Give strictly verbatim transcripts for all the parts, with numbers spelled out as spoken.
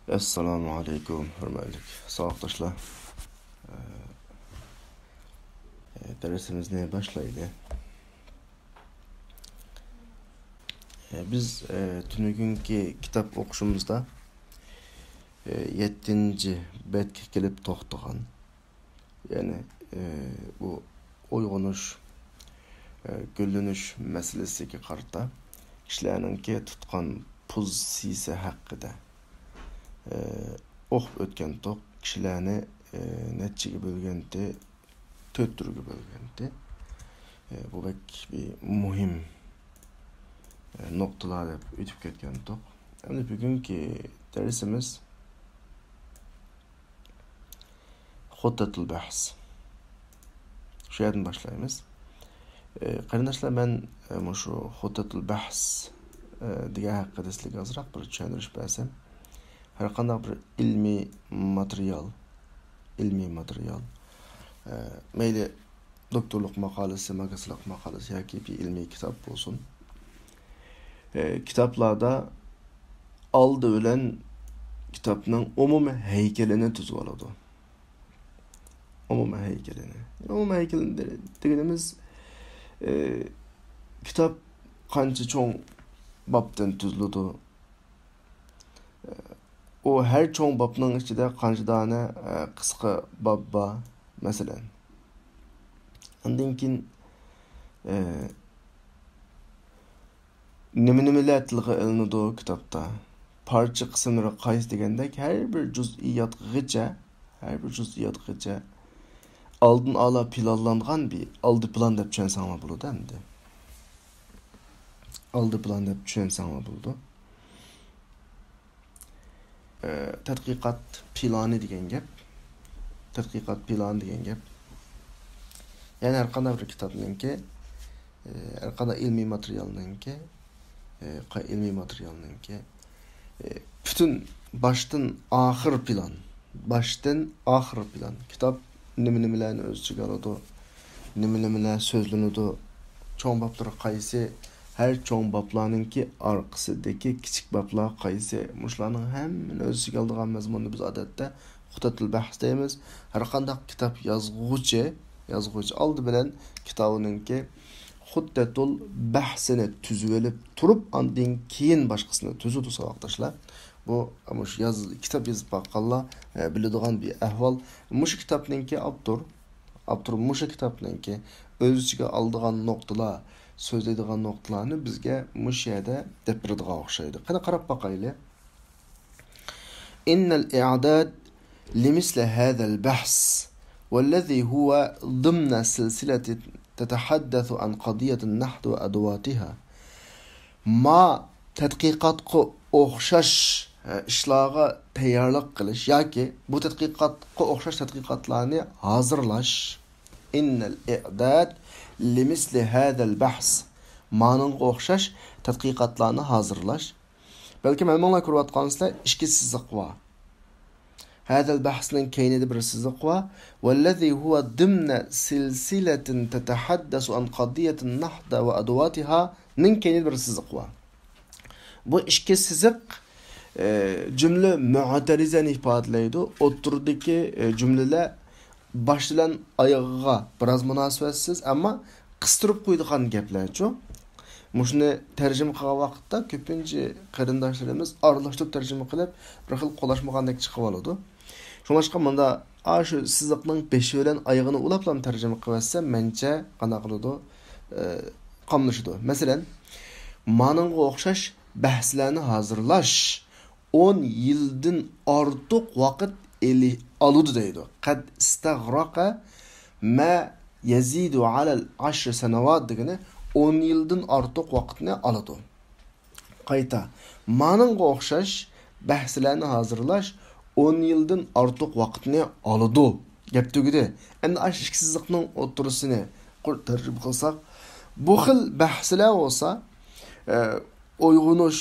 ئەسسالامۇ ئەلەيكۇم، ھۆرمەتلىك ساۋاقداشلار. ئە، دەرسىمىزنى باشلايلى. ئە، بىز، ئە، تۈنۈگۈنكى كىتاب ئوقۇشىمىزدا، ئە، يەتتىنچى بەتكە كېلىپ توختىغان. يەنى، ئى، بۇ ئويغىنىش، ئى، گۈللىنىش مەسىلىسىگە قارىتا كىشىلەرنىڭكى تۇتقان پوزىتسىيىسى ھەققىدە، ئى، ئوقۇپ ئۆتكەنتۇق. كىشىلەرنى، ئى، نەچچىگە بۆلگەنتى؟ تۆت تۈرگە بۆلگەنتى. ئى، بۇ بەك بىر مۇھىم، ئى، نۇقتىلار دەپ ئۆتۈپ كەتكەنتۇق. ئەمدى بۈگۈنكى دەرسىمىز خۇتتەتۇل بەھس. شۇ يەردىن باشلايمىز. ئى، قېرىنداشلار، مەن، ئى، مۇشۇ خۇتتەتۇل بەھس، ئى، دېگەن ھەققىدە سىلەرگە ئازراق بىر چۈشەندۈرۈش بەرسەم. ھەر قانداق بىر ئىلمىي ماتېرىيال، ئىلمىي ماتېرىيال، ئى، مەيلى دوكتورلۇق ماقالىسى، ماگىستىرلىق ماقالىسى ياكى بىر ئىلمىي كىتاب بولسۇن. ئى، كىتابلاردا ئالدى بىلەن كىتابنىڭ ئومۇمىي ھەيكىلىنى تۈزۈۋالىدۇ. ئومۇمىي ھەيكىلىنى. ئومۇمىي ھەيكىل دېگىنىمىز، ئى، كىتاب قانچە چوڭ بابتىن تۈزۈلىدۇ؟ ئى، ئۇ ھەر چوڭ بابنىڭ ئىچىدە قانچە دانە، ئى، قىسقا باب بار، مەسىلەن. ئاندىن كېيىن، ئى، نېمە-نېمىلەر تىلغا ئېلىنىدۇ كىتابتا؟ پارچە قىسىملىرى قايسى دېگەندەك، ھەر بىر جۇزئىياتقىچە، ھەر بىر جۇزئىياتقىچە ئالدىن ئالا پىلانلانغان بىر ئالدى پىلان دەپ چۈشەنسەڭلار بولىدۇ ئەمدى. ئالدى پىلان دەپ چۈشەنسەڭلار بولىدۇ. ئە، تەتقىقات پىلانى دېگەن گەپ. تەتقىقات پىلانى دېگەن گەپ. يەنى ھەر قانداق بىر كىتابنىڭكى، ئە، ھەر قانداق ئىلمىي ماتېرىيالنىڭكى، ئە، قا-، ئىلمىي ماتېرىيالنىڭكى، ئە، پۈتۈن باشتىن ئاخىر پىلان. باشتىن ئاخىر پىلان. كىتاب نېمە-نېمىلەرنى ئۆز ئىچىگە ئالىدۇ؟ نېمە-نېمىلەر سۆزلىنىدۇ؟ چوڭ بابلىرى قايسى؟ ھەر چوڭ بابلارنىڭكى ئارقىسىدىكى كىچىك بابلار قايسى؟ مۇشۇلارنىڭ ھەممىنى ئۆز ئىچىگە ئالىدىغان مەزمۇننى بىز ئادەتتە خۇتتەتۇل بەھس دەيمىز. ھەر قانداق كىتاب يازغۇچى، يازغۇچى ئالدى بىلەن كىتابىنىڭكى خۇتتەتۇل بەھسىنى تۈزۈۋېلىپ تۇرۇپ، ئاندىن كېيىن باشقىسىنى تۈزىدۇ، ساۋاقداشلار. بۇ، مۇشۇ ياز-، كىتاب يېزىپ باققانلار، ئە، بىلىدىغان بىر ئەھۋال. مۇشۇ كىتابنىڭكى ئاپتور، ئاپتور مۇشۇ كىتابنىڭكى ئۆز ئىچىگە ئالىدىغان نۇقتىلار، سۆزلەيدىغان نۇقتىلارنى بىزگە مۇشۇ يەردە دەپ بېرىدىغان ئوخشايدۇ. قېنى، قاراپ باقايلى. إن الإعداد لمثل هذا البحث، والذي هو ضمن سلسلة تتحدث عن قضية النحت وأدواتها. ما تەتقىقاتقا ئوخشاش، ئە، ئىشلارغا تەييارلىق قىلىش ياكى بۇ تەتقىقاتقا ئوخشاش تەتقىقاتلارنى ھازىرلاش. إن الإعداد لمثل هذا البحث. مانىڭغا ئوخشاش تەتقىقاتلارنى ھازىرلاش. بەلكىم ھەممىڭلار كۆرۈۋاتقانسىلەر، ئىككى سىزىق بار. ھەزەل بەھسنىڭ كەينىدە بىر سىزىق بار. والذي هو ضمن سلسلة تتحدث عن قضية النحت وأدواتها نىڭ كەينىدە بىر سىزىق بار. بۇ ئىككى سىزىق، ئە، جۈملە مۇئتەرىزەنى ئىپادىلەيدۇ. ئوتتۇرىدىكى، ئە، جۈملىلەر باش بىلەن ئايىغىغا بىراز مۇناسىۋەتسىز، ئەمما قىستۇرۇپ قويىدىغان گەپلەرچۇ. مۇشۇنى تەرجىمە قىلغان ۋاقىتتا كۆپىنچە قېرىنداشلىرىمىز ئارىلاشتۇرۇپ تەرجىمە قىلىپ، بىر خىل قولاشمىغاندەك چىقىۋالىدۇ. شۇڭلاشقا مۇندا ئاشۇ سىزىقنىڭ بېشى بىلەن ئايىغىنى ئۇلاپلا تەرجىمە قىلىۋەتسە، مەنچە قانداق قىلىدۇ؟ ئە، قاملىشىدۇ. مەسىلەن، مانىڭغا ئوخشاش بەھسلەرنى ھازىرلاش ئون يىلدىن ئارتۇق ۋاقىت ئېلى-، ئالىدۇ دەيدۇ. قەد ئىستەغرەقە مە يەزىدۇ ئەلەل ئەشرى سەنەۋات دېگىنى ئون يىلدىن ئارتۇق ۋاقىتنى ئالىدۇ. قايتا، مانىڭغا ئوخشاش بەھسلەرنى ھازىرلاش ئون يىلدىن ئارتۇق ۋاقىتنى ئالىدۇ. گەپ تۈگىدى. ئەمدى ئاشۇ ئىككى سىزىقنىڭ ئوتتۇرىسىنى قۇر-، تەرجىمە قىلساق، بۇ خىل بەھسلەر بولسا، ئە، ئويغىنىش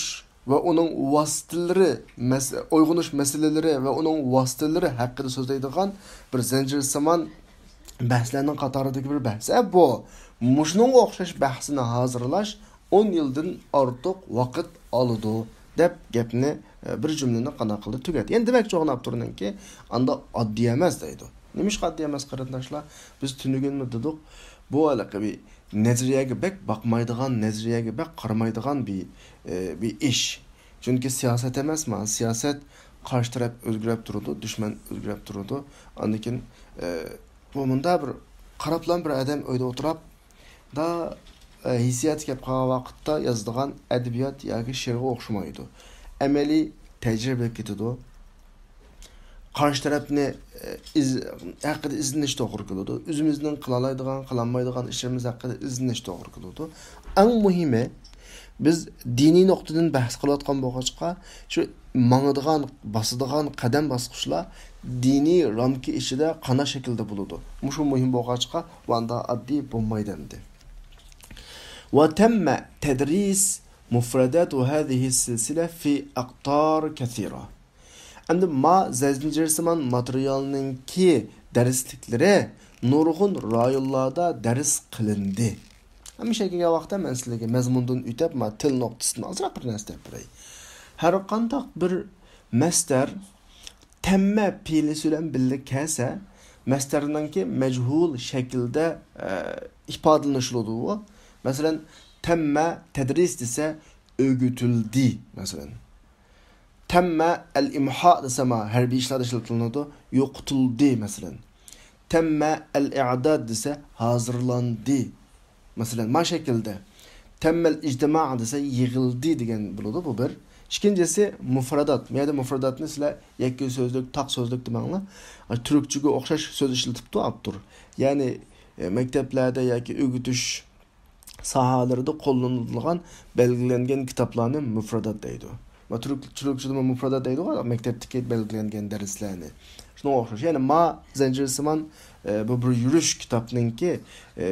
ۋە ئۇنىڭ ۋاسىتىلىرى، مەس-، ئويغىنىش مەسىلىلىرى ۋە ئۇنىڭ ۋاسىتىلىرى ھەققىدە سۆزلەيدىغان بىر زەنجىرسىمان بەھسلەرنىڭ قاتارىدىكى بىر بەھس. ئە، بۇ مۇشۇنىڭغا ئوخشاش بەھسنى ھازىرلاش ئون يىلدىن ئارتۇق ۋاقىت ئالىدۇ دەپ گەپنى، ئە، بىر جۈملىنى قانداق قىلدى تۈگەتتى. يەنە دېمەكچى بولغان ئاپتورنىڭكى، ئاندا ئاددىي ئەمەس دەيدۇ. نېمىشقا ئاددىي ئەمەس، قېرىنداشلار؟ بىز تۈنۈگۈنمۇ دېدۇق، بۇ ھېلىقى بىر نەزەرىيەگە بەك باقمايدىغان، نەزەرىيەگە بەك قارىمايدىغان بىر، ئە، بىر ئىش. چۈنكى سىياسەت ئەمەسما، سىياسەت قارشى تەرەپ ئۆزگىرىپ تۇرىدۇ، دۈشمەن ئۆزگىرىپ تۇرىدۇ. ئاندىن كېيىن، ئە، بۇ مۇنداق بىر قاراپلا بىر ئادەم ئۆيدە ئولتۇراپ، دا، ئە، ھېسسىيات كەپ قالغان ۋاقىتتا يازىدىغان ئەدەبىيات ياكى شېئىرغا ئوخشىمايدۇ. ئەمەلىي تەجرىبە كېتىدۇ. قارشى تەرەپنى، ئە، ئىز-، ھەققىدە ئىزدىنىش توغرا كېلىدۇ. ئۆزىمىزنىڭ قىلالايدىغان، قىلالمايدىغان ئىشلىرىمىز ھەققىدە ئىزدىنىش توغرا كېلىدۇ. ئەڭ مۇھىمى، بىز دىنىي نۇقتىدىن بەھس قىلىۋاتقان بولغاچقا، شۇ ماڭىدىغان، باسىدىغان قەدەم باسقۇچلار دىنىي رامكا ئىچىدە قانداق شەكىلدە بولىدۇ؟ مۇشۇ مۇھىم بولغاچقا، بۇ ئاندا ئاددىي بولمايدۇ ئەمدى. وتم تدريس مفردات هذه السلسلة في أقطار كثيرة. ئەمدى ما زەنجىرسىمان ماتېرىيالنىڭكى دەرسلىكلىرى نۇرغۇن رايونلاردا دەرس قىلىندى. ھەممە ئىشكە كەلگەن ۋاقىتتا مەن سىلەرگە مەزمۇندىن ئۆتۈپ، ما تىل نۇقتىسىدىن ئازراق بىر نەرسە دەپ بېرەي. ھەر قانداق بىر مەسدەر تەممە پېئىلى بىلەن كەلسە، مەسدەرنىڭكى مەجھۇل شەكىلدە، ئە، ئىپادىلىنىشىدۇ. مەسىلەن، تەممە تەدرىس دېسە، ئۆگىتىلدى، مەسىلەن. تەممە ئەل ئىمھا دېسە، ما ھەربىي ئىشلاردا ئىشلىتىلىدۇ، يوقىتىلدى، مەسىلەن. تەممە ئەل ئىئداد دېسە، ھازىرلاندى، مەسىلەن، ما شەكىلدە. تەممەل ئىجتىما دېسە، يىغىلدى دېگەن بولىدۇ، بۇ بىر. ئىككىنچىسى، مۇفرادات. بۇ يەردە مۇفراداتنى سىلەر يەككە سۆزلۈك، تاق سۆزلۈك دېمەڭلار. تۈركچىگە ئوخشاش سۆز ئىشلىتىپتۇ ئاپتور. يەنى، ئە، مەكتەپلەردە ياكى ئۆگىتىش ساھەلىرىدە قوللىنىلىدىغان بەلگىلەنگەن كىتابلارنى مۇفرادات دەيدۇ. ما تۈرك-، تۈركچىدىمۇ مۇفرادات دەيدىغۇ، مەكتەپتىكى بەلگىلەنگەن دەرسلەرنى. شۇنىڭغا ئوخشاش. يەنى ما زەنجىرسىمان، ئە، بۇ بىر يۈرۈش كىتابنىڭكى، ئە،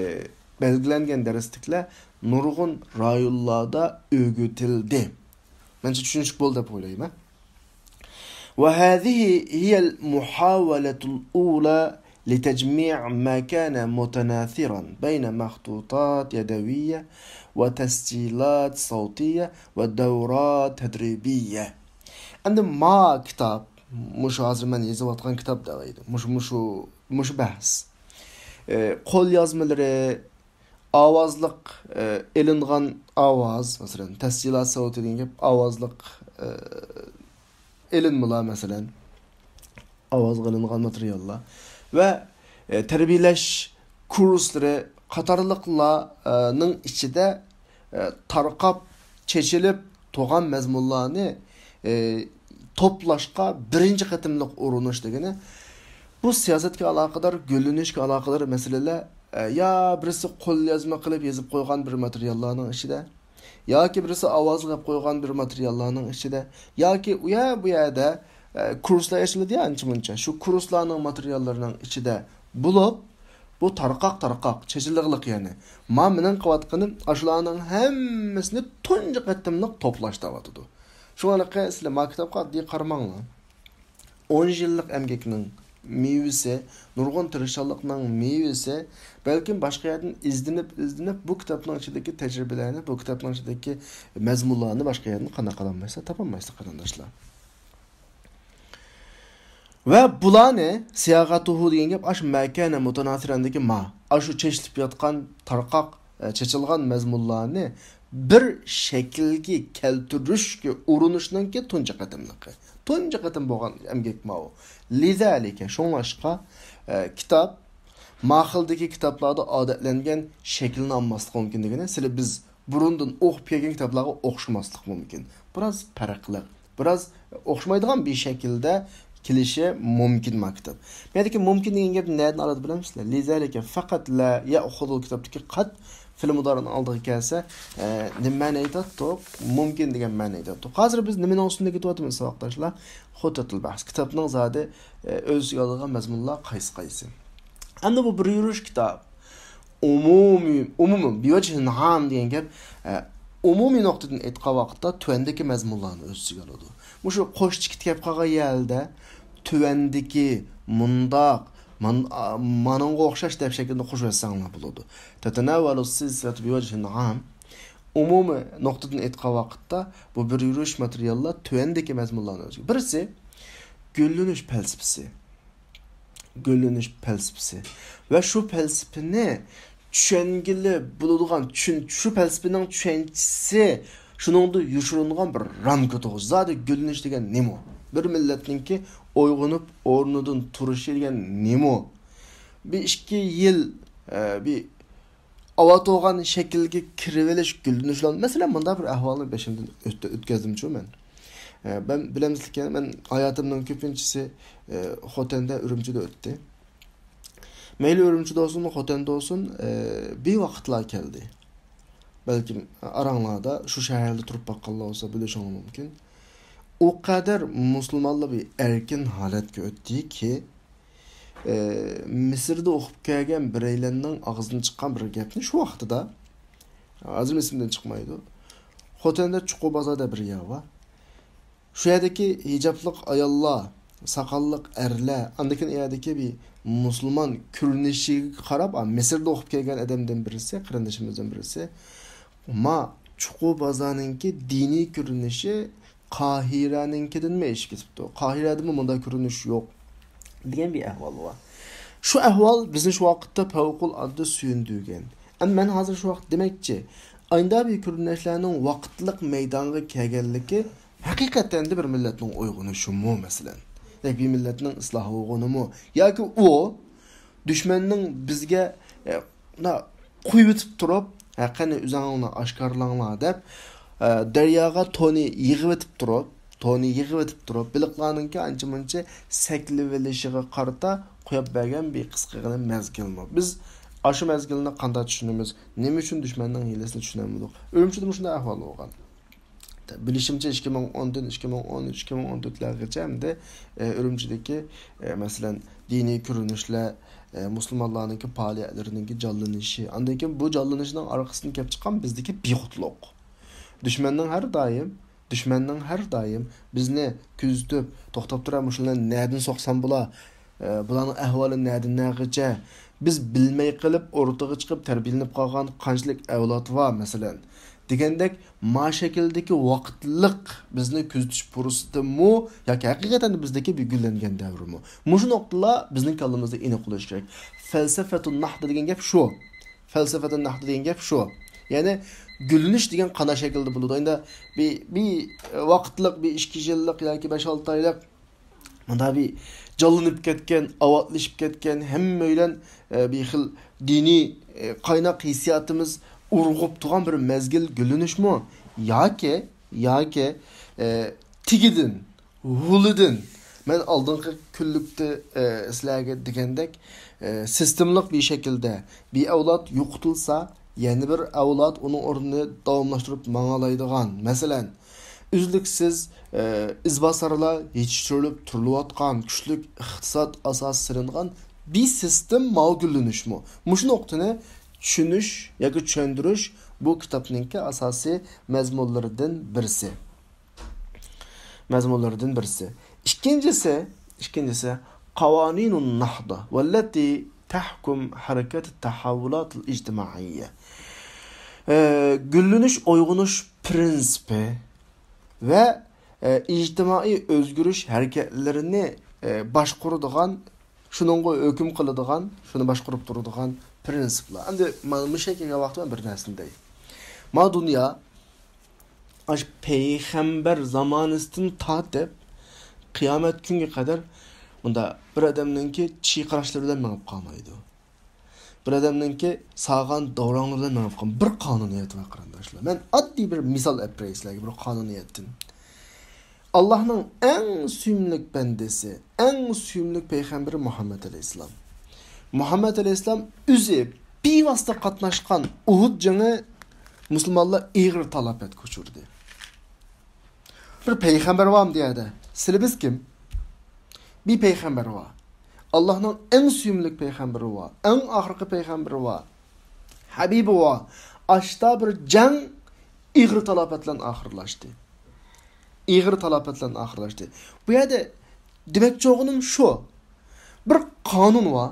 بەلگىلەنگەن دەرسلىكلەر نۇرغۇن رايونلاردا ئۆگىتىلدى. مەنچە چۈشىنىشلىك بولدى دەپ ئويلايمەن. وهذه هي المحاولة الأولى لتجميع ما كان متناثرا بين مخطوطات يدوية وتسجيلات صوتية ودورات تدريبية. ئەمدى ما كىتاب، مۇشۇ ھازىر مەن يېزىۋاتقان كىتاب دەۋەيدۇ. مۇشۇ، مۇشۇ، مۇشۇ بەھس. ئە، قول يازمىلىرى، ئاۋازلىق، ئە، ئېلىنغان ئاۋاز، مەسىلەن، تەسجىلات سەۋتى دېگەن گەپ، ئاۋازلىق، ئە، ئېلىنمىلار، مەسىلەن، ئاۋازغا ئېلىنغان ماتېرىياللار ۋە، ئە، تەربىيەلەش كۇرسلىرى قاتارلىقلارنىڭ ئىچىدە، ئە، تارقاپ، چېچىلىپ تۇرغان مەزمۇنلارنى، ئە، توپلاشقا بىرىنچى قېتىملىق ئۇرۇنۇش دېگىنى، بۇ سىياسەتكە ئالاقىدار، گۈللىنىشكە ئالاقىدار مەسىلىلەر، ئە، يا بىرسى قوليازما قىلىپ يېزىپ قويغان بىر ماتېرىياللارنىڭ ئىچىدە، ياكى بىرسى ئاۋازغا قىلىپ قويغان بىر ماتېرىياللارنىڭ ئىچىدە، ياكى ئۇ يەر، بۇ يەردە، ئە، كۇرسلار ئېچىلىدۇ يا ئانچە مۇنچە. شۇ كۇرسلارنىڭ ماتېرىياللىرىنىڭ ئىچىدە بولۇپ، بۇ تارقاق-تارقاق، چېچىلىقلىق يەنى. ما مېنىڭ قىلىۋاتقىنىم ئاشۇلارنىڭ ھەممىسىنى تۇنجى قېتىملىق توپلاش دەۋاتىدۇ. شۇڭا سىلەر ما كىتابقا ئاددىي قارىماڭلار. ئون يىللىق ئەمگەكنىڭ مېۋىسى، نۇرغۇن تىرىشچانلىقنىڭ مېۋىسى، بەلكىم باشقا يەردىن ئىزدىنىپ، ئىزدىنىپ، بۇ كىتابنىڭ ئىچىدىكى تەجرىبىلەرنى، بۇ كىتابنىڭ ئىچىدىكى مەزمۇنلارنى باشقا يەردىن قانداق قىلالمايسىلەر، تاپالمايسىلەر، قېرىنداشلار. ۋە بۇلارنى سىياغاتۇھۇ دېگەن گەپ ئاشۇ مەكەنە مۇتاناسىرەندىكى ما، ئاشۇ چېچىلىپ ياتقان تارقاق، ئە، چېچىلغان مەزمۇنلارنى بىر شەكىلگە كەلتۈرۈشكە ئۇرۇنۇشنىڭكى تۇنجى قېتىملىقى. تۇنجى قېتىم بولغان ئەمگەك ماۋۇ. لىزالىكە، شۇڭلاشقا، ئە، كىتاب ما خىلدىكى كىتابلاردا ئادەتلەنگەن شەكىلنى ئالماسلىقى مۇمكىن دېگىنى، سىلى بىز بۇرۇندىن ئوقۇپ كەلگەن كىتابلارغا ئوخشىماسلىقى مۇمكىن. بىراز پەرقلىق، بىراز ئوخشىمايدىغان بىر شەكىلدە كېلىشى مۇمكىن ما كىتاب. بۇ يەردىكى مۇمكىن دېگەن گەپنى نەدىن ئالىدۇ بىلەمسىلەر؟ لىزالىكە فەقەت لا يەئخۇزۇل كىتابتىكى قەد فېئىل مۇدارىئنىڭ ئالدىغا كەلسە، ئە، نېمە مەنە ئېيتاتتۇق؟ مۇمكىن دېگەن مەنە ئېيتاتتۇق. ھازىر بىز نېمىنىڭ ئۈستىدە كېتىۋاتىمىز، ساۋاقداشلار؟ خۇتەتۇل بەھس. كىتابنىڭ زادى، ئە، ئۆز ئىچىگە ئالىدىغان مەزمۇنلار قايسى قايسى؟ ئەمدى بۇ بىر يۈرۈش كىتاب. ئومۇمىي، ئومۇمىي، بىۋەجھىن ئام دېگەن گەپ، ئە، ئومۇمىي نۇقتىدىن ئېيتقان ۋاقىتتا تۆۋەندىكى مەزمۇنلارنى ئۆز ئىچىگە ئالىدۇ. مۇشۇ قوشچىكى كەپ قالغان يەردە تۆۋەندىكى مۇنداق، مان-، ئا، مانىڭغا ئوخشاش دەپ شەكىلدە قوشۇۋەتسەڭلار بولىدۇ. تەتەنەۋەلۇ سىلسىلەتۇ بىۋەجھىن ئام. ئومۇمىي نۇقتىدىن ئېيتقان ۋاقىتتا، بۇ بىر يۈرۈش ماتېرىياللار تۆۋەندىكى مەزمۇنلارنى ئۆز ئىچىگە. بىرسى، گۈللىنىش پەلسەپىسى. گۈللىنىش پەلسەپىسى. ۋە شۇ پەلسەپىنى چۈشەنگىلى بولىدىغان، چۈشەن-، شۇ پەلسەپىنىڭ چۈشەنچىسى، شۇنىڭدا يوشۇرۇنغان بىر رامكا تۇغۇش. زادى گۈللىنىش دېگەن نېمە؟ بىر مىللەتنىڭكى ئويغىنىپ ئورنىدىن تۇرۇشى دېگەن نېمە؟ بىر ئىككى يىل، ئە، بىر ئاۋاتىۋالغان شەكىلگە كىرىۋېلىش، گۈللىنىشلار. مەسىلەن، مۇنداق بىر ئەھۋالنى بېشىمدىن ئۆت-، ئۆتكۈزدۈمچۇ مەن. ئە، مەن، بىلەمسىزكەن، مەن ھاياتىمنىڭ كۆپىنچىسى، ئە، خوتەندە، ئۈرۈمچىدە ئۆتتى. مەيلى ئۈرۈمچىدە بولسۇن، خوتەندە بولسۇن، ئە، بىر ۋاقىتلار كەلدى. بەلكىم ئاراڭلاردا شۇ شەھەردە تۇرۇپ باققانلار بولسا بىلىشىڭلار مۇمكىن. ئۇ قەدەر مۇسۇلمانلار بىر ئەركىن ھالەتكە ئۆتتىكى، ئە، مىسىردا ئوقۇپ كەلگەن بىرەيلەننىڭ ئاغزىدىن چىققان بىر گەپنى شۇ ۋاقتىدا، ھازىر ئېسىمدىن چىقمايدۇ. خوتەندە چوققا بازار دەپ بىر يەر بار. شۇ يەردىكى ھىجابلىق ئاياللار، ساقاللىق ئەرلەر، ئاندىن كېيىن ئۇ يەردىكى بىر مۇسۇلمان كۆرۈنۈشىگە قاراپ، ئا، مىسىردا ئوقۇپ كەلگەن ئادەمدىن بىرسى، قېرىندىشىمىزدىن بىرسى، ما، چوققا بازارنىڭكى دىنىي كۆرۈنۈشى قاھىرەنىڭكىدىنمۇ ئېشىپ كېتىپتۇ. قاھىرەدىمۇ مۇنداق كۆرۈنۈش يوق، دېگەن بىر ئەھۋال بار. شۇ ئەھۋال بىزنى شۇ ۋاقىتتا پەۋقۇلئاددە سۆيۈندۈرگەن. ئەمما مەن ھازىر شۇ ۋاقىت دېمەكچى، ئانداق بىر كۆرۈنۈشلەرنىڭ ۋاقىتلىق مەيدانغا كەلگەنلىكى ھەقىقەتەن بىر مىللەتنىڭ ئويغىنىشىمۇ، مەسىلەن. ياكى بىر مىللەتنىڭ ئىسلاھ بولغىنىمۇ. ياكى ئۇ دۈشمەننىڭ بىزگە، ئە، مۇنداق قويۇۋېتىپ تۇرۇپ، ھە، قېنى ئۆزۈڭلار ئاشكارىلاڭلار دەپ، ئە، دەرياغا تونى يىغىۋېتىپ تۇرۇپ، تونى يىغىۋېتىپ تۇرۇپ، بېلىقلارنىڭكى ئانچە-مۇنچە سەكلىۋېلىشىغا قارىتا قويۇپ بەرگەن بىر قىسقىغىنە مەزگىلمۇ. بىز ئاشۇ مەزگىلنى قانداق چۈشىنىمىز؟ نېمە ئۈچۈن دۈشمەننىڭ ھىيلىسىنى چۈشىنەلمىدۇق؟ ئۈرۈمچىدە مۇشۇنداق ئەھۋال بولغان. بىلىشىمچە، ئىككى مىڭ ئوندىن ئىككى مىڭ ئون ئۈچ، ئىككى مىڭ ئون تۆتلەرگىچە ئەمدى، ئە، ئۈرۈمچىدىكى، ئە، مەسىلەن، دىنىي كۆرۈنۈشلەر، ئە، مۇسۇلمانلارنىڭكى پائالىيەتلىرىنىڭكى جانلىنىشى، ئاندىن كېيىن بۇ جانلىنىشنىڭ ئارقىسىدىن كېلىپ چىققان بىزدىكى بىخۇدلۇق. دۈشمەننىڭ ھەر دائىم، دۈشمەننىڭ ھەر دائىم بىزنى كۆزىتىپ، توختاپ تۇرە، مۇشۇلارنى نەدىن سوقسام بولا؟ ئە، بۇلارنىڭ ئەھۋالى نەدىن نەگىچە؟ بىز بىلمەي قېلىپ ئورتىغا چىقىپ تەربىيەلىنىپ قالغان قانچىلىك ئەۋلاد بار، مەسىلەن، دېگەندەك، ما شەكىلدىكى ۋاقىتلىق بىزنى كۆزىتىش پۇرسىتىمۇ ياكى ھەقىقەتەن بىزدىكى بىر گۈللەنگەن دەۋرمۇ؟ مۇشۇ نۇقتىلار بىزنىڭ كاللىمىزدا ئېنىق بولۇشى كېرەك. فەلسەفەتۇن نەھد دېگەن گەپ شۇ. فەلسەفەتۇن نەھد دېگەن گەپ شۇ. يەنى گۈللىنىش دېگەن قانداق شەكىلدە بولىدۇ؟ ئەمدى بىر، بىر ۋاقىتلىق، بىر ئىككى يىللىق ياكى بەش-ئالتە ئايلىق مۇنداق بىر جانلىنىپ كەتكەن، ئاۋاتلىشىپ كەتكەن، ھەممەيلەن، ئە، بىر خىل دىنىي، ئە، قايناق ھېسسىياتىمىز ئۇرغۇپ تۇرغان بىر مەزگىل گۈللىنىشمۇ؟ ياكى، ياكى، ئە، تېگىدىن، ھولىدىن، مەن ئالدىنقى كۈنلۈكتە، ئە، سىلەرگە دېگەندەك، ئە، سىستېمىلىق بىر شەكىلدە بىر ئەۋلاد يوقىتىلسا، يەنە بىر ئەۋلاد ئۇنىڭ ئورنىنى داۋاملاشتۇرۇپ ماڭالايدىغان، مەسىلەن، ئۈزلۈكسىز، ئە، ئىزباسارلار يېتىشتۈرۈلۈپ تۇرۇلۇۋاتقان، كۈچلۈك ئىقتىساد ئاساسى سېلىنغان بىر سىستېم ماۋۇ گۈللىنىشمۇ. مۇشۇ نۇقتىنى چۈشىنىش ياكى چۈشەندۈرۈش بۇ كىتابنىڭكى ئاساسىي مەزمۇنلىرىدىن بىرسى. مەزمۇنلىرىدىن بىرسى. ئىككىنچىسى، ئىككىنچىسى، قاۋانىنۇن نەھدە ۋەللەتى تەھكۇم ھەرىكەت تەھەۋۋۇلاتىل ئىجتىمائىيە. ئە، گۈللىنىش، ئويغىنىش پىرىنسىپى ۋە، ئە، ئىجتىمائىي ئۆزگىرىش ھەرىكەتلىرىنى، ئە، باشقۇرىدىغان، شۇنىڭغا ھۆكۈم قىلىدىغان، شۇنى باشقۇرۇپ تۇرىدىغان پىرىنسىپلار. ئەمدى مانا مۇشۇ يەرگە كەلگەن ۋاقىتتا مەن بىر نەرسىنى دەي. ما دۇنيا ئاشۇ پەيغەمبەر زامانىسىدىن تارتىپ قىيامەت كۈنگە قەدەر مۇندا بىر ئادەمنىڭكى چىقىرىشلىرى بىلەن مېڭىپ قالمايدۇ. بىر ئادەمنىڭكى سالغان داۋراڭلىرى بىلەن مېڭىپ قالمايدۇ. بىر قانۇنىيەت بار، قېرىنداشلار. مەن ئاددىي بىر مىسال ئەپ بېرەي سىلەرگە بىر قانۇنىيەتتىن. ئاللاھنىڭ ئەڭ سۆيۈملۈك بەندىسى، ئەڭ سۆيۈملۈك پەيغەمبىرى مۇھەممەد ئەلەيھىسسالام. مۇھەممەد ئەلەيھىسسالام ئۆزى بىۋاسىتە قاتناشقان ئۇھۇد جېڭى مۇسۇلمانلار ئېغىر تالاپەتكە ئۇچرىدى. بىر پەيغەمبەر بارمۇ دۇنيادا؟ سىلى بىز كىم؟ بىر پەيغەمبەر بار. ئاللاھنىڭ ئەڭ سۆيۈملۈك پەيغەمبىرى بار. ئەڭ ئاخىرقى پەيغەمبىرى بار. ھەبىبى بار. ئاشتا بىر جەڭ ئېغىر تالاپەت بىلەن ئاخىرلاشتى. ئېغىر تالاپەت بىلەن ئاخىرلاشتى. بۇ يەردە دېمەكچى بولغىنىم شۇ. بىر قانۇن بار.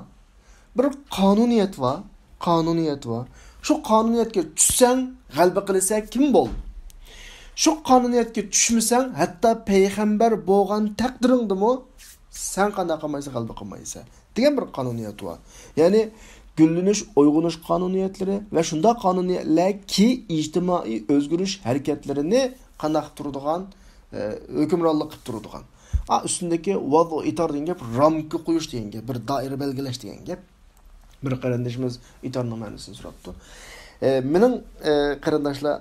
بىر قانۇنىيەت بار. قانۇنىيەت بار. شۇ قانۇنىيەتكە چۈشسەڭ، غەلىبە قىلىسەن، كىم بول. شۇ قانۇنىيەتكە چۈشمىسەڭ، ھەتتا پەيغەمبەر بولغان تەقدىرىڭدىمۇ سەن قانداق قىلمايسەن، غەلىبە قىلمايسەن دېگەن بىر قانۇنىيەت بار. يەنى گۈللىنىش، ئويغىنىش قانۇنىيەتلىرى ۋە شۇنداق قانۇنىيەتلەركى ئىجتىمائىي ئۆزگىرىش ھەرىكەتلىرىنى قانداق قىلىپ تۇرىدىغان، ئە، ھۆكۈمرانلىق قىلىپ تۇرىدىغان. ئا، ئۈستۈندىكى ۋەزئۇ ئىتار دېگەن گەپ، رامكا قويۇش دېگەن گەپ، بىر دائىرە بەلگىلەش دېگەن گەپ. بىر قېرىندىشىمىز ئىتارنىڭ مەنىسىنى سوراپتۇ. ئە، مېنىڭ، ئە، قېرىنداشلار،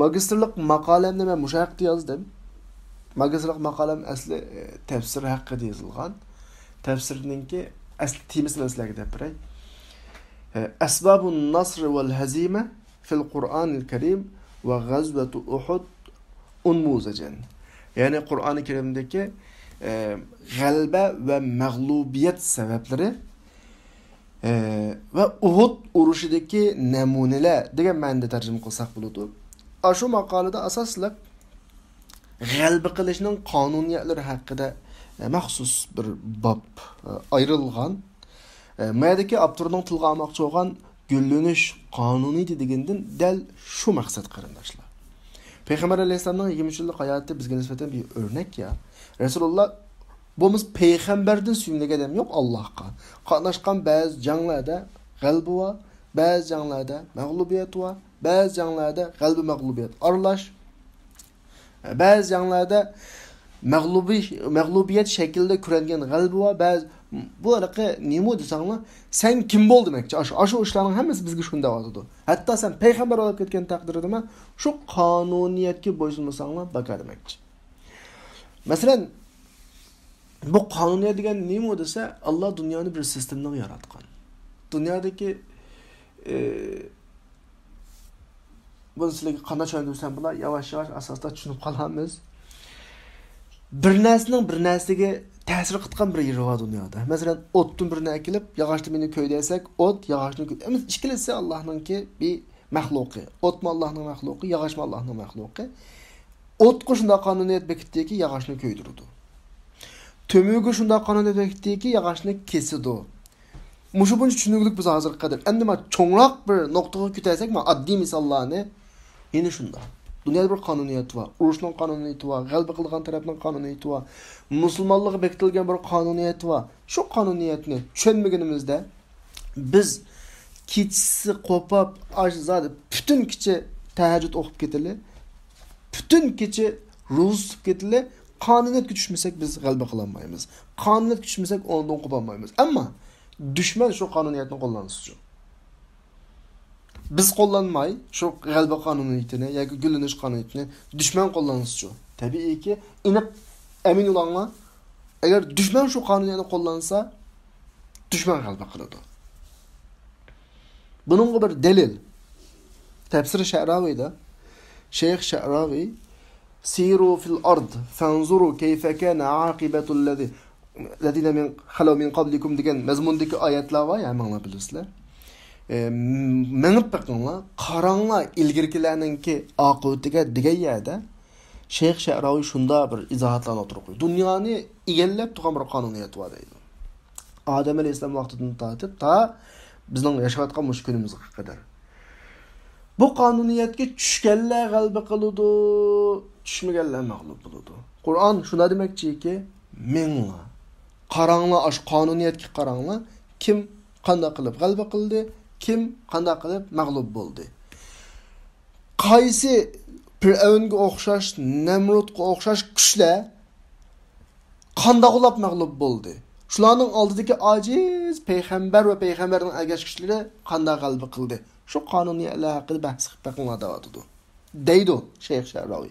ماگىستىرلىق ماقالەمنى مەن مۇشۇ ھەقتە يازدىم. ماگىستىرلىق ماقالەم ئەسلى، ئە، تەپسىر ھەققىدە يېزىلغان. تەپسىرنىڭكى ئەسلى تېمىسىنى مەن سىلەرگە دەپ بېرەي. ئە، ئەسبابۇن نەسر ۋەل ھەزىمە فىل قۇرئانىل كەرىم ۋە غەزۋەتۇ ئۇھۇد ئۇنمۇزەجەن. يەنى قۇرئانى كەرىمدىكى، ئە، غەلىبە ۋە مەغلۇبىيەت سەۋەبلىرى، ئە، ۋە ئۇھۇد ئۇرۇشىدىكى نەمۇنىلەر دېگەن مەنىدە تەرجىمە قىلساق بولىدۇ. ئاشۇ ماقالىدە ئاساسلىق غەلىبە قىلىشنىڭ قانۇنىيەتلىرى ھەققىدە، ئە، مەخسۇس بىر باب، ئە، ئايرىلغان. ئە، مەدىكى ئاپتورنىڭ تىلغا ئالماقچى بولغان گۈللىنىش قانۇنىيىتى دېگىنىدىن دەل شۇ مەقسەت، قېرىنداشلار. پەيغەمبەر ئەلەيھىسسالامنىڭ يىگىرمە ئۈچ يىللىق ھاياتى بىزگە نىسبەتەن بىر ئۆرنەك يا. رەسۇلۇللا بولمىسا پەيغەمبەردىن سۆيۈنگەن ئادەم يوق ئاللاھقا. قاتناشقان بەزى جەڭلەردە غەلىبە بار، بەزى جەڭلەردە مەغلۇبىيەت بار، بەزى جەڭلەردە غەلىبە مەغلۇبىيەت ئارىلاش. بەزى جەڭلەردە مەغلۇبىي-، مەغلۇبىيەت شەكلىدە كۆرۈنگەن غەلىبە بار، بەزى، بۇ ھېلىقى نېمە دېسەڭلار، سەن كىم بول دېمەكچى. ئاشۇ، ئاشۇ ئىشلارنىڭ ھەممىسى بىزگە شۇنى دەۋاتىدۇ. ھەتتا سەن پەيغەمبەر بولۇپ كەتكەن تەقدىردىمۇ شۇ قانۇنىيەتكە بويسۇنمىساڭلار بىكار دېمەكچى. مەسىلەن، بۇ قانۇنىيەت دېگەن نېمە دېسە، ئاللا دۇنيانى بىر سىستېمىنىڭ ياراتقان. دۇنيادىكى، ئى، بۇنى سىلەرگە قانداق چۈشەندۈرسەم بولا، ياۋاش-ياۋاش ئاستا-ئاستا چۈشىنىپ قالارمىز. بىر نەرسىنىڭ بىر نەرسىگە تەسىر قىلىدىغان بىر يېرى بار دۇنيادا. مەسىلەن، ئوتتىن بىرنى ئەكېلىپ، ياغاچنى بىرنى كۆي دېسەك، ئوت، ياغاچنى كۆي-، ئەمەسە ئىككىلىسى ئاللانىڭكى بىر مەخلۇقى. ئوتمۇ ئاللانىڭ مەخلۇقى، ياغاچمۇ ئاللانىڭ مەخلۇقى. ئوتقا شۇنداق قانۇنىيەت بېكىتتىكى، ياغاچنى كۆيدۈرىدۇ. تۆمۈرگە شۇنداق قانۇنىيەت بېكىتتىكى، ياغاچنى كېسىدۇ. مۇشۇ بۇنچە چۈشىنىكلىك بىز ھازىرغا قەدەر. ئەمدى مانا چوڭراق بىر نۇقتىغا كۆتەرسەك، مانا ئاددىي مىساللارنى، يەنە شۇنداق. دۇنيادا بىر قانۇنىيەت بار. ئۇرۇشنىڭ قانۇنىيىتى بار. غەلىبە قىلىدىغان تەرەپنىڭ قانۇنىيىتى بار. مۇسۇلمانلىققا بېكىتىلگەن بىر قانۇنىيەت بار. شۇ قانۇنىيەتنى چۈشەنمىگىنىمىزدە، بىز كېچىسى قوپاپ، ئاش زادى پۈتۈن كېچە تەھەججۇد ئوقۇپ كېتىلى، پۈتۈن كېچە روزا تۇتۇپ كېتىلى، قانۇنىيەتكە چۈشمىسەك، بىز غەلىبە قىلالمايمىز. قانۇنىيەتكە چۈشمىسەك، ئۇنىڭدىن قوپالمايمىز. ئەمما دۈشمەن شۇ قانۇنىيەتنى قوللانسىچۇ؟ بىز قوللانماي، شۇ غەلىبە قانۇنىيىتىنى ياكى گۈللىنىش قانۇنىيىتىنى دۈشمەن قوللانسىچۇ؟ تەبىئىيكى، ئېنىق ئەمىن بولۇڭلار، ئەگەر دۈشمەن شۇ قانۇنىيەتنى قوللانسا، دۈشمەن غەلىبە قىلىدۇ. بۇنىڭغا بىر دەلىل. تەپسىر شەئراۋىدا شەيخ شەئراۋى، سىرۇ فىل ئارض فەنزۇرۇ كەيفە كانە ئاقىبەتۇل لەزى-، لەزىنە مىن خەلەۋ مىن قابلىكۇم دېگەن مەزمۇندىكى ئايەتلەر بار يا، ھەممىڭلار بىلىسىلەر. ئە، مېڭىپ بېقىڭلار، قاراڭلار ئىلگىرىكىلەرنىڭكى ئاقىۋىتىگە دېگەن يەردە شەيخ شەئراۋى شۇنداق بىر ئىزاھاتلارنى ئوتتۇرىغا قويىدۇ. دۇنيانى ئىگىلەپ تۇرغان بىر قانۇنىيەت بار دەيدۇ. ئادەم ئەلەيھىسسالام ۋاقتىدىن تارتىپ تا بىزنىڭ ياشاۋاتقان مۇشۇ كۈنىمىزگە قەدەر. بۇ قانۇنىيەتكە چۈشكەنلەر غەلىبە قىلىدۇ، چۈشمىگەنلەر مەغلۇپ بولىدۇ. قۇرئان شۇنداق دېمەكچىكى، مېڭىڭلار. قاراڭلار، ئاشۇ قانۇنىيەتكە قاراڭلار. كىم قانداق قىلىپ غەلىبە قىلدى، كىم قانداق قىلىپ مەغلۇپ بولدى. قايسى پىرئەۋنگە ئوخشاش، نەمرۇتقا ئوخشاش كۈچلەر قانداقلاپ مەغلۇپ بولدى؟ شۇلارنىڭ ئالدىدىكى ئاجىز پەيغەمبەر ۋە پەيغەمبەرنىڭ ئەگەشكۈچىلىرى قانداق غەلىبە قىلدى؟ شۇ قانۇنىيەتلەر ھەققىدە بەھس قىلىپ بېقىڭلار دەۋاتىدۇ، دەيدۇ شەيخ شەئراۋى.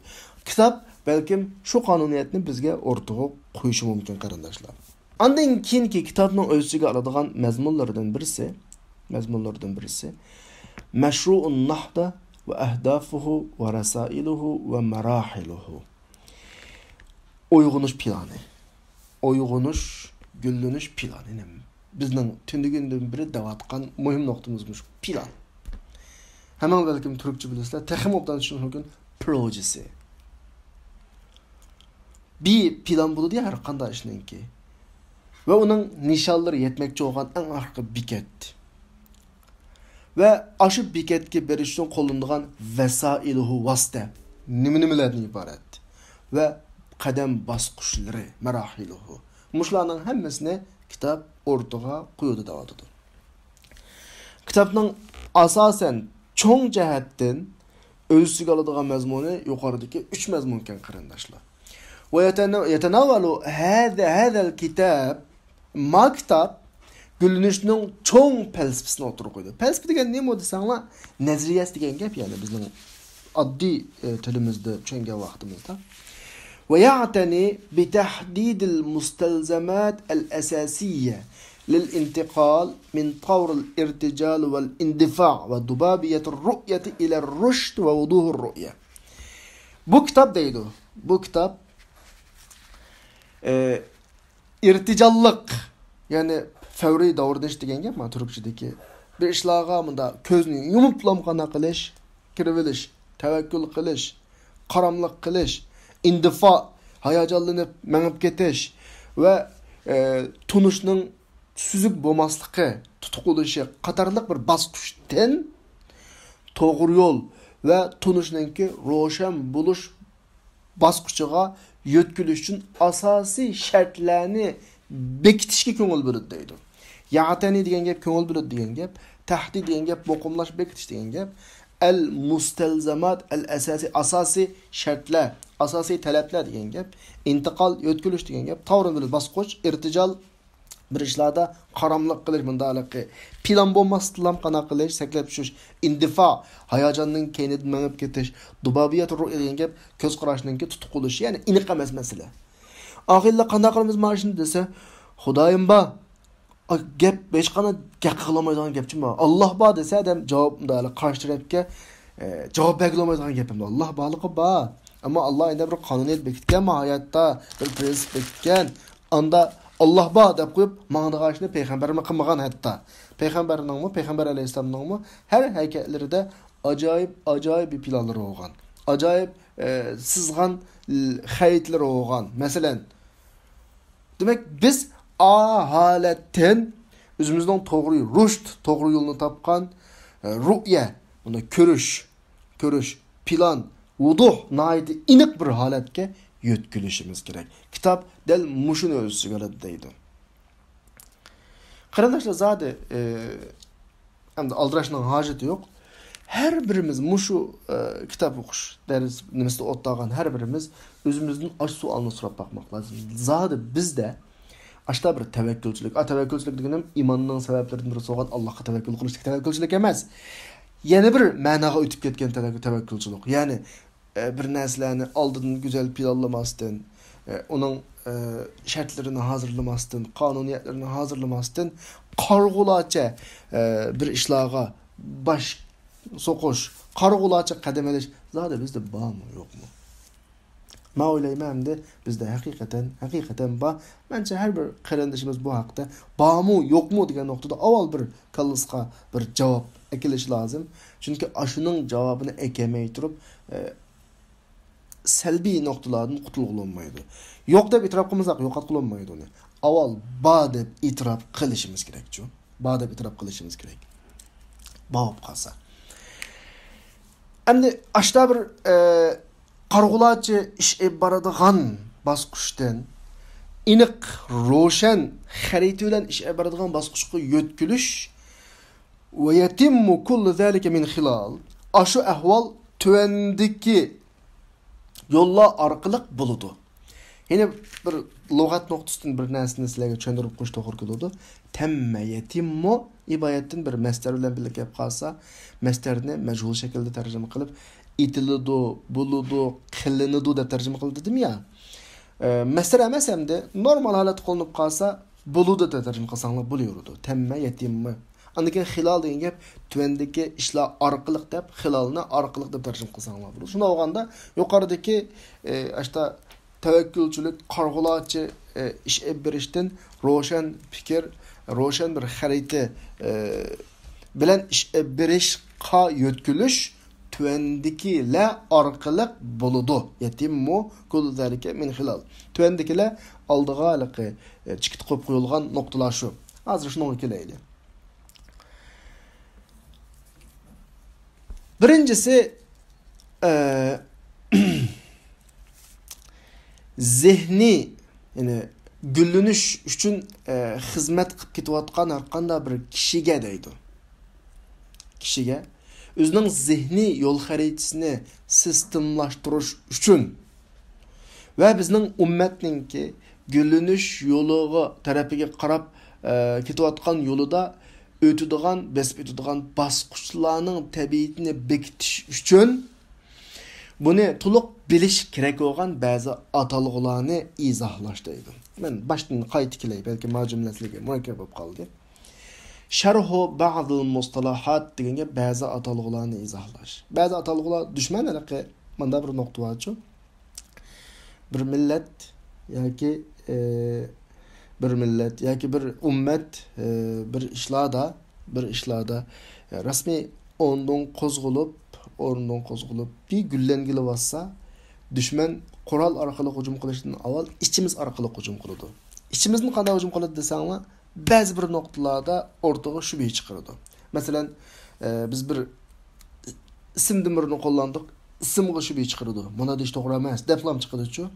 كىتاب بەلكىم شۇ قانۇنىيەتنى بىزگە ئوتتۇرىغا قويۇشى مۇمكىن، قېرىنداشلار. ئاندىن كېيىنكى كىتابنىڭ ئۆز ئىچىگە ئالىدىغان مەزمۇنلىرىدىن بىرسى، مەزمۇنلىرىدىن بىرسى، مەشرۇئۇن نەھدە ۋە ئەھدافۇھۇ ۋە رەسائىلۇھۇ ۋە مەراھىلۇھۇ. ئويغىنىش پىلانى. ئويغىنىش، گۈللىنىش پىلانى. بىزنىڭ تۈنۈگۈندىن بېرى دەۋاتقان مۇھىم نۇقتىمىز مۇشۇ پىلان. ھەممىڭلار بەلكىم تۈركچە بىلىسىلەر، تېخىمۇ ئوبدان چۈشىنىشىڭىز مۇمكىن، پروژىسى. بىر پىلان بولىدۇ يا ھەر قانداق ئىشنىڭكى. ۋە ئۇنىڭ نىشانلىرى يەتمەكچى بولغان ئەڭ ئاخىرقى بېكەت. ۋە ئاشۇ بېكەتكە بېرىش ئۈچۈن قوللىنىدىغان ۋەسائىلۇھۇ ۋاسىتە نېمە-نېمىلەردىن ئىبارەت؟ ۋە قەدەم باسقۇچلىرى، مەراھىلۇھۇ. مۇشۇلارنىڭ ھەممىسىنى كىتاب ئورتىغا قويىدۇ دەۋاتىدۇ. كىتابنىڭ ئاساسەن چوڭ جەھەتتىن ئۆز ئىچىگە ئالىدىغان مەزمۇنى يۇقىرىدىكى ئۈچ مەزمۇنكەن، قېرىنداشلار. ويتنا-، يتناول هذا، هذا الكتاب، ما كىتاب گۈللىنىشنىڭ چوڭ پەلسەپىسىنى ئوتتۇرىغا قويدى. پەلسەپە دېگەن نېمە دېسەڭلار، نەزەرىيەسى دېگەن گەپ، يەنى بىزنىڭ ئاددىي، ئە، تىلىمىزدا چۈشەنگەن ۋاقتىمىزدا. ويعتني بتحديد المستلزمات الأساسية للانتقال من طور الارتجال والاندفاع وضبابية الرؤية إلى الرشد ووضوح الرؤية. بۇ كىتاب دەيدۇ. بۇ كىتاب، ئە، ئىرتىجاللىق، يەنى فەۋرىي داۋرىنىش دېگەن گەپ، مانا تۈركچىدىكى. بىر ئىشلارغا مۇنداق كۆزنى يۇمۇپلام قانداق قىلىش، كىرىۋېلىش، تەۋەككۈل قىلىش، قاراملىق قىلىش، ئىندىفا، ھاياجانلىنىپ مېڭىپ كېتىش ۋە، ئە، تونۇشنىڭ سۈزۈك بولماسلىقى، تۇتۇق بولۇشى قاتارلىق بىر باسقۇچتىن توغرا يول ۋە تونۇشنىڭكى روشەن بولۇش باسقۇچىغا يۆتكىلىش ئۈچۈن ئاساسىي شەرتلەرنى بېكىتىشكە كۆڭۈل بۆلىدۇ دەيدۇ. يەتەنى دېگەن گەپ كۆڭۈل بۆلىدۇ دېگەن گەپ، تەھدى دېگەن گەپ مۇقىملاش، بېكىتىش دېگەن گەپ. ئەل مۇستەلزەمات، ئەل ئەساسىي، ئاساسىي شەرتلەر، ئاساسىي تەلەپلەر دېگەن گەپ. ئىنتىقال، يۆتكىلىش دېگەن گەپ. تاۋرىن بىلەن باسقۇچ، ئىرتىجال، بىر ئىشلاردا قاراملىق قىلىش، مۇنداقلىقى، پىلان بولماستىنلا قانداق قىلىش، سەكرەپ چۈشۈش، ئىندىفا، ھاياجاننىڭ كەينىدىن مېڭىپ كېتىش، دۇبابىيەت رۇئيە دېگەن گەپ، كۆز قاراشنىڭكى تۇتۇق بولۇشى، يەنى ئېنىق ئەمەس مەسىلە. ئاخىرىدا قانداق قىلىمىز مانا شۇنى دېسە، خۇدايىم بار، ئا، گەپ، ھېچقانداق گەپ قىلالمايدىغان گەپچىما، ئاللاھ بار دېسە، ئادەم جاۋاب، مۇنداق قارشى تەرەپكە، ئە، جاۋاب بەرگىلى بولمايدىغان گەپ ئەمدى. ئاللاھ بارلىقى بار. ئەمما ئاللاھ ئەندە بىر قانۇنىيەت بېكىتكەنمۇ ھاياتتا، بىر پرىنسىپ بېكىتكەن. ئاندا ئاللاھ بار دەپ قويۇپ ماڭىدىغان ئىشنى پەيغەمبەرمۇ قىلمىغان ھەتتا. پەيغەمبەرنىڭمۇ، پەيغەمبەر ئەلەيھىسسالامنىڭمۇ ھەر ھەرىكەتلىرىدە ئاجايىپ، ئاجايىپ پىلانلىرى بولغان. ئاجايىپ، ئە، سىزغان، ئە، خەرىتىلىرى بولغان. مەسىلەن، دېمەك، بىز ئا ھالەتتىن ئۆزىمىزنىڭ توغرا رۇشد، توغرا يولنى تاپقان، ئە، رۇئيە، بۇنى كۆرۈش، كۆرۈش، پىلان، ۋۇدۇھ، ناھايىتى ئېنىق بىر ھالەتكە يۆتكىلىشىمىز كېرەك. كىتاب دەل مۇشۇنى ئۆز ئىچىگە ئالىدۇ دەيدۇ. قېرىنداشلار، زادى، ئە، ئەمدى ئالدىراشنىڭ ھاجىتى يوق. ھەر بىرىمىز مۇشۇ، ئە، كىتاب ئوقۇش دەرس نېمىسىدە ئولتۇرغان ھەر بىرىمىز ئۆزىمىزدىن ئاشۇ سوئالنى سوراپ باقماق لازىم. زادى بىزدە ئاشتا بىر تەۋەككۈلچىلىك، ئا، تەۋەككۈلچىلىك دېگىنىم ئىماننىڭ سەۋەبلىرىدىن بىرى بولغان ئاللاھقا تەۋەككۈل قىلىشتىكى تەۋەككۈلچىلىك ئەمەس. يەنە بىر مەناغا ئۆتۈپ كەتكەن تەۋەككۈل، تەۋەككۈلچىلىك. يەنى، ئە، بىر نەرسىلەرنى ئالدىدىن گۈزەل پىلانلىماستىن، ئە، ئۇنىڭ، ئە، شەرتلىرىنى ھازىرلىماستىن، قانۇنىيەتلىرىنى ھازىرلىماستىن، قارىغۇلارچە، ئە، بىر ئىشلارغا باش سوقۇش، قارىغۇلارچە قەدەم ئېلىش زادى بىزدە بارمۇ، يوقمۇ؟ مەن ئويلايمەن، ئەمدى بىزدە ھەقىقەتەن، ھەقىقەتەن بار. مەنچە ھەر بىر قېرىندىشىمىز بۇ ھەقتە بارمۇ، يوقمۇ دېگەن نۇقتىدا ئاۋۋال بىر كاللىسىغا بىر جاۋاب ئەكېلىشى لازىم. چۈنكى ئاشۇنىڭ جاۋابىنى ئەكەلمەي تۇرۇپ، ئە، سەلبىي نۇقتىلاردىن قۇتۇلغىلى بولمايدۇ. يوق دەپ ئېتىراپ قىلمىساق، يوقاتقىلى بولمايدۇ ئۇنى. ئاۋۋال بار دەپ ئېتىراپ قىلىشىمىز كېرەكچۇ. بار دەپ ئېتىراپ قىلىشىمىز كېرەك. بار بولۇپ قالسا. ئەمدى ئاشتا بىر، ئە، قارىغۇلارچە ئىش ئېلىپ بارىدىغان باسقۇچتىن ئېنىق، روشەن خەرىتە بىلەن ئىش ئېلىپ بارىدىغان باسقۇچقا يۆتكىلىش. ويتم كل ذلك من خلال. ئاشۇ ئەھۋال تۆۋەندىكى يوللار ئارقىلىق بولىدۇ. يەنە بىر لۇغەت نۇقتىسىدىن بىر نەرسىنى سىلەرگە چۈشەندۈرۈپ قويۇش توغرا كېلىدۇ. تەممە يەتىممۇ ئىبارەتتىن بىر مەسدەر بىلەن بىللە كېلىپ قالسا، مەسدەرنى مەجھۇل شەكىلدە تەرجىمە قىلىپ، ئېتىلىدۇ، بولىدۇ، قىلىنىدۇ دەپ تەرجىمە قىلدى دېدىم يا. ئە، مەسدەر ئەمەس ئەمدى، نورمال ھالەتتە قوللىنىپ قالسا، بولىدۇ دەپ تەرجىمە قىلساڭلار بولۇۋېرىدۇ. تەممە يەتىممۇ. ئاندىن كېيىن خىلال دېگەن گەپ تۆۋەندىكى ئىشلار ئارقىلىق دەپ، خىلالنى ئارقىلىق دەپ تەرجىمە قىلساڭلار بولىدۇ. شۇنداق بولغاندا يۇقىرىدىكى، ئى، ئاشتا تەۋەككۈلچىلىك، قارىغۇلارچە، ئى، ئىش ئېلىپ بېرىشتىن روشەن پىكىر، روشەن بىر خەرىتە، ئى، بىلەن ئىش ئېلىپ بېرىشقا يۆتكىلىش تۆۋەندىكىلەر ئارقىلىق بولىدۇ. يەتىممۇ كل ذلك من خلال. تۆۋەندىكىلەر ئالدىغا ھېلىقى، ئى، چېكىت قويۇپ قويۇلغان نۇقتىلار شۇ. ھازىر شۇنىڭغا كېلەيلى. بىرىنچىسى، ئە، زېھنىي، يەنى گۈللىنىش ئۈچۈن، ئە، خىزمەت قىلىپ كېتىۋاتقان ھەر قانداق بىر كىشىگە دەيدۇ. كىشىگە ئۆزىنىڭ زېھنىي يول خەرىتىسىنى سىستېمىلاشتۇرۇش ئۈچۈن ۋە بىزنىڭ ئۈممەتنىڭكى گۈللىنىش يولىغا، تەرىپىگە قاراپ، ئە، كېتىۋاتقان يولىدا ئۆتىدىغان، بېسىپ ئۆتىدىغان باسقۇچلارنىڭ تەبىئىتىنى بېكىتىش ئۈچۈن بۇنى تولۇق بىلىش كېرەك بولغان بەزى ئاتالغۇلارنى ئىزاھلاش دەيدۇ. مەن باشتىن قايتا كېلەي، بەلكى ما جۈملە سىلەرگە مۇرەككەپ بولۇپ قالدى. شەرھۇ بەزىل مۇستالاھات دېگەنگە بەزى ئاتالغۇلارنى ئىزاھلاش. بەزى ئاتالغۇلار دۈشمەن ھېلىقى مۇنداق بىر نۇقتا بارچۇ. بىر مىللەت ياكى، ئى، بىر مىللەت ياكى بىر ئۈممەت، ئى، بىر ئىشلاردا، بىر ئىشلاردا، ئى، رەسمىي ئورنىدىن قوزغىلىپ، ئورنىدىن قوزغىلىپ، بىر گۈللەنگىلى بارسا، دۈشمەن قورال ئارقىلىق ھۇجۇم قىلىشتىن ئاۋۋال ئىچىمىز ئارقىلىق ھۇجۇم قىلىدۇ. ئىچىمىزدىن قانداق ھۇجۇم قىلىدۇ دېسەڭلار، بەزى بىر نۇقتىلاردا ئورتىغا شۈبھە چىقىرىدۇ. مەسىلەن، ئە، بىز بىر ئىسىمدىن بىرنى قوللاندۇق، ئىسىمغا شۈبھە چىقىرىدۇ. مانا دېيىش توغرا ئەمەس، دەپلام چىقىدۇچۇ.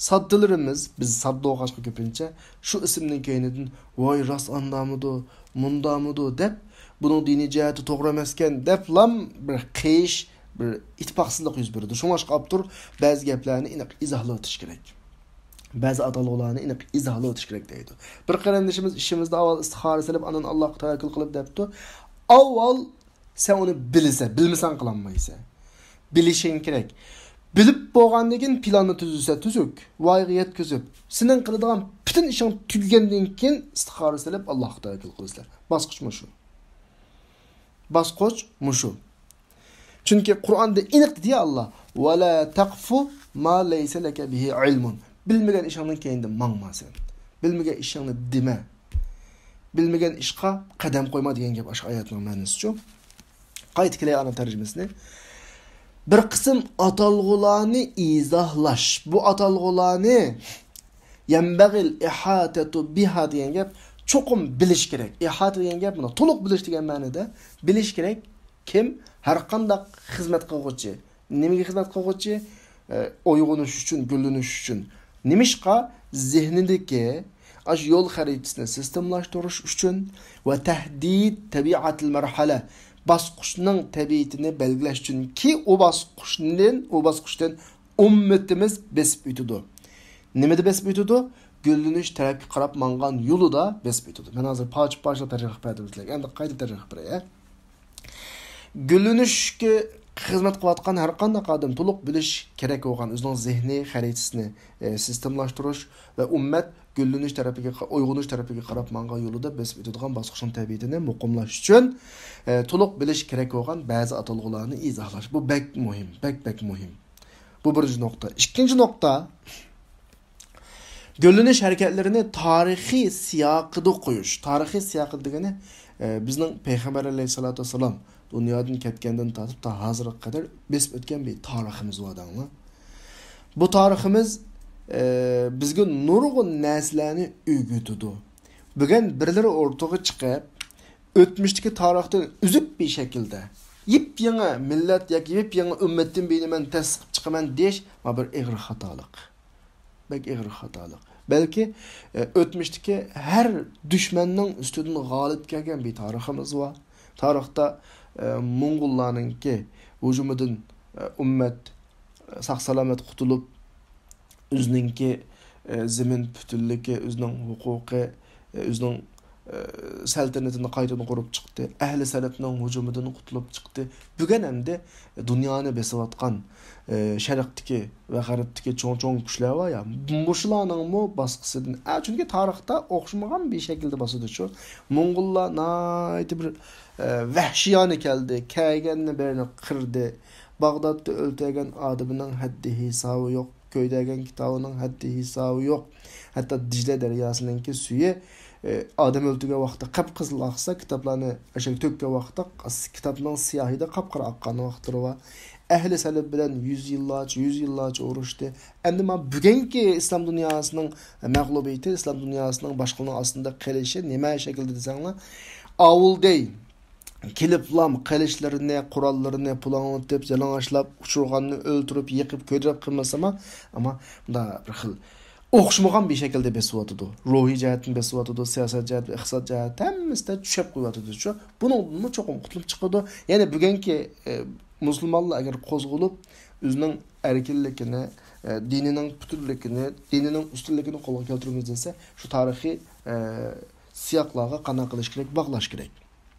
ساددىلىرىمىز، بىز ساددا بولغاچقا كۆپىنچە، شۇ ئىسىمنىڭ كەينىدىن، ۋاي، راست ئاندامىدۇ، مۇندامىدۇ دەپ، بۇنىڭ دىنىي جەھەتتە توغرا ئەمەسكەن دەپلام بىر قىيىش، بىر ئىتتىپاقسىزلىق يۈز بېرىدۇ. شۇڭلاشقا ئاپتور بەزى گەپلەرنى ئېنىق ئىزاھلىۋېتىش كېرەك. بەزى ئاتالغۇلارنى ئېنىق ئىزاھلىۋېتىش كېرەك دەيدۇ. بىر قېرىندىشىمىز ئىشىمىزدا ئاۋۋال ئىستىخارە سېلىپ، ئاندىن ئاللاغا تەۋەككۈل قىلىپ دەپتۇ. ئاۋۋال سەن ئۇنى بىلىسەن، بىلمىسەڭ قىلالمايسەن. بىلىشىڭ كېرەك. بىلىپ بولغاندىن كېيىن پىلاننى تۈزۈسە تۈزۈك، ۋايىغا يەتكۈزۈپ، سېنىڭ قىلىدىغان پۈتۈن ئىشىڭ تۈگىگەندىن كېيىن ئىستىخارە سېلىپ ئاللاغا تەۋەككۈل قىلىسىلەر. باسقۇچ مۇشۇ. باسقۇچ مۇشۇ. چۈنكى قۇرئاندا ئېنىق دېدى يا ئاللا، «ۋە لا تەقفۇ ما لەيسە لەكە بىھى ئىلمۇن.» بىلمىگەن ئىشىڭنىڭ كەينىدىن ماڭما سەن. بىلمىگەن ئىشىڭنى دېمە. بىلمىگەن ئىشقا قەدەم قويما دېگەن گەپ ئاشۇ ئايەتنىڭ مەنىسىچۇ. قايتا كېلەي ئانا تەرجىمىسىنى. بىر قىسىم ئاتالغۇلارنى ئىزاھلاش. بۇ ئاتالغۇلارنى يەنبەغىل ئىھاتەتۇ بىھا دېگەن گەپ چوقۇم بىلىش كېرەك. ئىھاتە دېگەن گەپ مانا تولۇق بىلىش دېگەن مەنىدە. بىلىش كېرەك. كىم؟ ھەر قانداق خىزمەت قىلغۇچى. نېمىگە خىزمەت قىلغۇچى؟ ئە، ئويغىنىش ئۈچۈن، گۈللىنىش ئۈچۈن. نېمىشقا؟ زېھنىدىكى ئاشۇ يول خەرىتىسىنى سىستېمىلاشتۇرۇش ئۈچۈن ۋە تەھدىد تەبىئەتىل مەرھەلە، باسقۇچنىڭ تەبىئىتىنى بەلگىلەش ئۈچۈنكى ئۇ باسقۇچتىن، ئۇ باسقۇچتىن ئۈممىتىمىز بېسىپ ئۆتىدۇ. نېمىدە بېسىپ ئۆتىدۇ؟ گۈللىنىش تەرەپكە قاراپ ماڭغان يولىدا بېسىپ ئۆتىدۇ. مەن ھازىر پارچە-پارچىلاپ تەرجىمە قىلىپ بەردىم سىلەرگە. ئەمدى قايتا تەرجىمە قىلىپ بېرەي، ھە؟ گۈللىنىشكە خىزمەت قىلىۋاتقان ھەر قانداق ئادەم تولۇق بىلىش كېرەك بولغان ئۆزىنىڭ زېھنىي خەرىتىسىنى، ئە، سىستېمىلاشتۇرۇش ۋە ئۈممەت گۈللىنىش تەرىپىگە، ئويغىنىش تەرىپىگە قاراپ ماڭغان يولىدا بېسىپ ئۆتىدىغان باسقۇچنىڭ تەبىئىتىنى مۇقىملاش ئۈچۈن، ئە، تولۇق بىلىش كېرەك بولغان بەزى ئاتالغۇلارنى ئىزاھلاش. بۇ بەك مۇھىم، بەك، بەك مۇھىم. بۇ بىرىنچى نۇقتا. ئىككىنچى نۇقتا، گۈللىنىش ھەرىكەتلىرىنى تارىخىي سىياقىدا قويۇش. تارىخىي سىياقىدا دېگىنى، ئە، بىزنىڭ پەيغەمبەر ئەلەيھىسسالاتۇ ۋەسسالام دۇنيادىن كەتكەندىن تارتىپ تا ھازىرغا قەدەر بېسىپ ئۆتكەن بىر تارىخىمىز بار دەڭلار. بۇ تارىخىمىز، ئە، بىزگە نۇرغۇن نەرسىلەرنى ئۆگىتىدۇ. بۈگۈن بىرلىرى ئوتتۇرىغا چىقىپ، ئۆتمۈشتىكى تارىختىن ئۈزۈك بىر شەكىلدە يېپيېڭى مىللەت ياكى يېپيېڭى ئۈممەتتىن بىرنى مەن تەسىس قىلىپ چىقىمەن دېيىش، ما بىر ئېغىر خاتالىق. بەك ئېغىر خاتالىق. بەلكى، ئە، ئۆتمۈشتىكى ھەر دۈشمەننىڭ ئۈستىدىن غالىب كەلگەن بىر تارىخىمىز بار. تارىختا، ئە، موڭغۇللارنىڭكى ھۇجۇمىدىن، ئە، ئۈممەت، ئە، ساق-سالامەت قۇتۇلۇپ، ئۆزىنىڭكى، ئە، زېمىن پۈتۈنلۈكى، ئۆزىنىڭ ھوقۇقى، ئە، ئۆزىنىڭ، ئە، سەلتەنىتىنى قايتىدىن قۇرۇپ چىقتى. ئەھلى سەلەپنىڭ ھۇجۇمىدىن قۇتۇلۇپ چىقتى. بۈگۈن ئەمدى دۇنيانى بېسىۋاتقان، ئى، شەرقتىكى ۋە غەربتىكى چوڭ-چوڭ كۈچلەر بار يا، مۇشۇلارنىڭمۇ باسقۇسىدىن، ئە، چۈنكى تارىختا ئوخشىمىغان بىر شەكىلدە باسىدۇچۇ. موڭغۇللار ناھايىتى بىر، ئە، ۋەھشىيانە كەلدى، كەلگەننى بېرىنى قىردى. باغدادتا ئۆلتۈرگەن ئادىمىنىڭ ھەددى ھېسابى يوق، كۆيدۈرگەن كىتابىنىڭ ھەددى ھېسابى يوق. ھەتتا دىجلە دەرياسىنىڭكى سۈيى ئادەم ئۆلتۈرگەن ۋاقىتتا قىپقىزىل ئاقسا، كىتابلارنى ئەشەگە تۆككەن ۋاقىتتا، كىتابنىڭ سىياھىدا قاپقارا ئاققان ۋاقىتلىرى بار. ئەھلى سەلەف بىلەن يۈز يىللارچە، يۈز يىللارچە ئۇرۇشتى. ئەمدى مانا بۈگۈنكى ئىسلام دۇنياسىنىڭ مەغلۇبىيىتى، ئىسلام دۇنياسىنىڭ باشقىلارنىڭ ئاستىدا قېلىشى نېمە شەكىلدە دېسەڭلار، ئاۋۇلدەي كېلىپلام قىلىچلىرىنى، قوراللىرىنى پۇلاڭلىتىپ، يالىڭاچلاپ، ئۇچۇرغاننى ئۆلتۈرۈپ، يېقىپ، كۆيدۈرۈپ قىلمىسىمۇ، ئەمما مۇنداق بىر خىل ئوخشىمىغان بىر شەكىلدە بېسىۋاتىدۇ. روھىي جەھەتتىن بېسىۋاتىدۇ، سىياسەت جەھەت ۋە ئىقتىساد جەھەتتە ھەممىسىدە چۈشەپ قويۇۋاتىدۇ. شۇ، بۇنىڭدىنمۇ چوقۇم قۇتۇلۇپ چىقىدۇ. يەنى بۈگۈنكى، ئە، مۇسۇلمانلار ئەگەر قوزغىلىپ، ئۆزىنىڭ ئەركىنلىكىنى، ئە، دىنىنىڭ پۈتۈنلۈكىنى، دىنىنىڭ ئۈستۈنلۈكىنى قولغا كەلتۈرىمىز دېسە، شۇ تارىخىي، ئە، سىياقلارغا قانات قىلىش كېرەك، باغلاش كېرەك.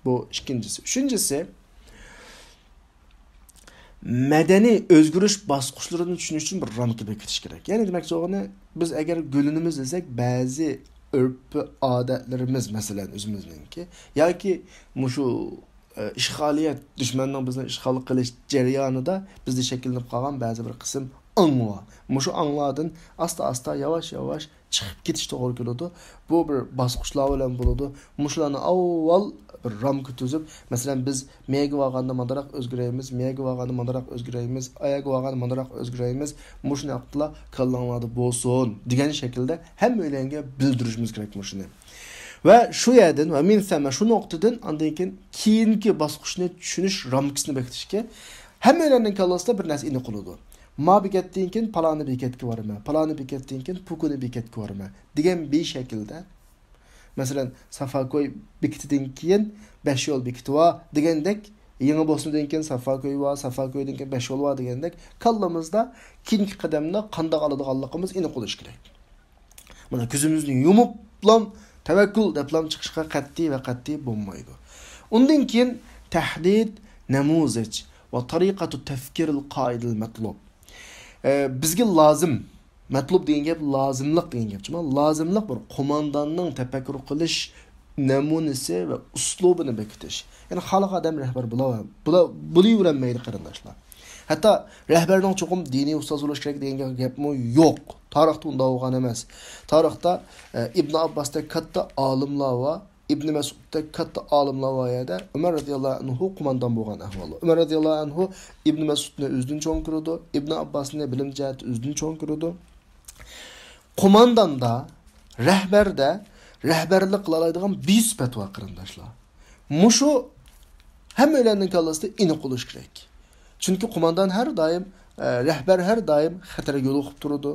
بۇ ئىككىنچىسى. ئۈچىنچىسى، مەدەنىي ئۆزگىرىش باسقۇچلىرىنى چۈشىنىش ئۈچۈن بىر رامكا بېكىتىش كېرەك. يەنى دېمەكچى بولغىنى، بىز ئەگەر گۈللىنىمىز دېسەك، بەزى ئۆرپ-ئادەتلىرىمىز، مەسىلەن، ئۆزىمىزنىڭكى ياكى مۇشۇ، ئە، ئىشغالىيەت، دۈشمەننىڭ بىزنى ئىشغال قىلىش جەريانىدا بىزدە شەكىللىنىپ قالغان بەزى بىر قىسىم ئاڭ بار. مۇشۇ ئاڭلاردىن ئاستا-ئاستا، ياۋاش-ياۋاش چىقىپ كېتىش توغرا كېلىدۇ. بۇ بىر باسقۇچلار بىلەن بولىدۇ. مۇشۇلارنى ئاۋۋال بىر رامكا تۈزۈپ، مەسىلەن، بىز مەيەگە بارغاندا مانداراق ئۆزگىرەيمىز، مەيەگە بارغاندا مانداراق ئۆزگىرەيمىز، ئايەگە بارغاندا مانداراق ئۆزگىرەيمىز، مۇشۇنى ھەقتىلا كاللاڭلاردا بولسۇن دېگەن شەكىلدە ھەممەيلەنگە بىلدۈرۈشىمىز كېرەك مۇشۇنى. ۋە شۇ يەردىن، ۋە مىن سەممە، شۇ نۇقتىدىن ئاندىن كېيىن كېيىنكى باسقۇچنى چۈشىنىش رامكىسىنى بېكىتىشكە ھەممەيلەننىڭ كاللىسىدا بىر نەرسە ئېنىق بولىدۇ. ما بېكەتتىن كېيىن پالانى بېكەتكە بارىمەن، پالانى بېكەتتىن كېيىن پوكۇنى بېكەتكە بارىمەن دېگەن بىر شەكىلدە. مەسىلەن، سافاكوي بېكىتىدىن كېيىن بەش يول بېكىتى بار دېگەندەك، يېڭى بوسنىدىن كېيىن سافاكوي بار، سافاكويدىن كېيىن بەش يول بار دېگەندەك، كاللىمىزدا كېيىنكى قەدەمنى قانداق ئالىدىغانلىقىمىز ئېنىق بولۇشى كېرەك. مانا كۆزىمىزنى يۇمۇپلام تەۋەككۈل دەپلام چىقىشقا قەتئىي ۋە قەتئىي بولمايدۇ. ئۇندىن كېيىن تەھدىد، نەمۇزەج ۋە تەرىقەتۇ تەفكىرىل قائىدىل مەتلۇب. ئە، بىزگە لازىم، مەتلۇب دېگەن گەپ لازىملىق دېگەن گەپ. شۇڭا لازىملىق بىر قومانداننىڭ تەپەككۇر قىلىش نەمۇنىسى ۋە ئۇسلۇبىنى بېكىتىش. يەنى خالىغان ئادەم رەھبەر بولا-، بولا-، بولۇۋېرەلمەيدۇ، قېرىنداشلار. ھەتتا رەھبەرنىڭ چوقۇم دىنىي ئۇستاز بولۇش كېرەك دېگەن گەپمۇ يوق. تارىختا ئۇنداق بولغان ئەمەس. تارىختا، ئە، ئىبن ئابباستەك كاتتا ئالىملار بار، ئىبن مەسئۇدتەك كاتتا ئالىملار بار يەردە ئۆمەر رەزىياللاھۇ ئەنھۇ قوماندان بولغان ئەھۋالى. ئۆمەر رەزىياللاھۇ ئەنھۇ ئىبن مەسئۇدنى ئۆزىدىن چوڭ كۆرىدۇ، ئىبن ئابباسنى بىلىم جەھەتتە ئۆزىدىن چوڭ كۆرىدۇ. قومانداندا، رەھبەردە رەھبەرلىك قىلالايدىغان بىر سۈپەت بار، قېرىنداشلار. مۇشۇ ھەممەيلەننىڭ كاللىسىدا ئېنىق بولۇشى كېرەك. چۈنكى قوماندان ھەر دائىم، ئە، رەھبەر ھەر دائىم خەتەرگە يولۇقۇپ تۇرىدۇ.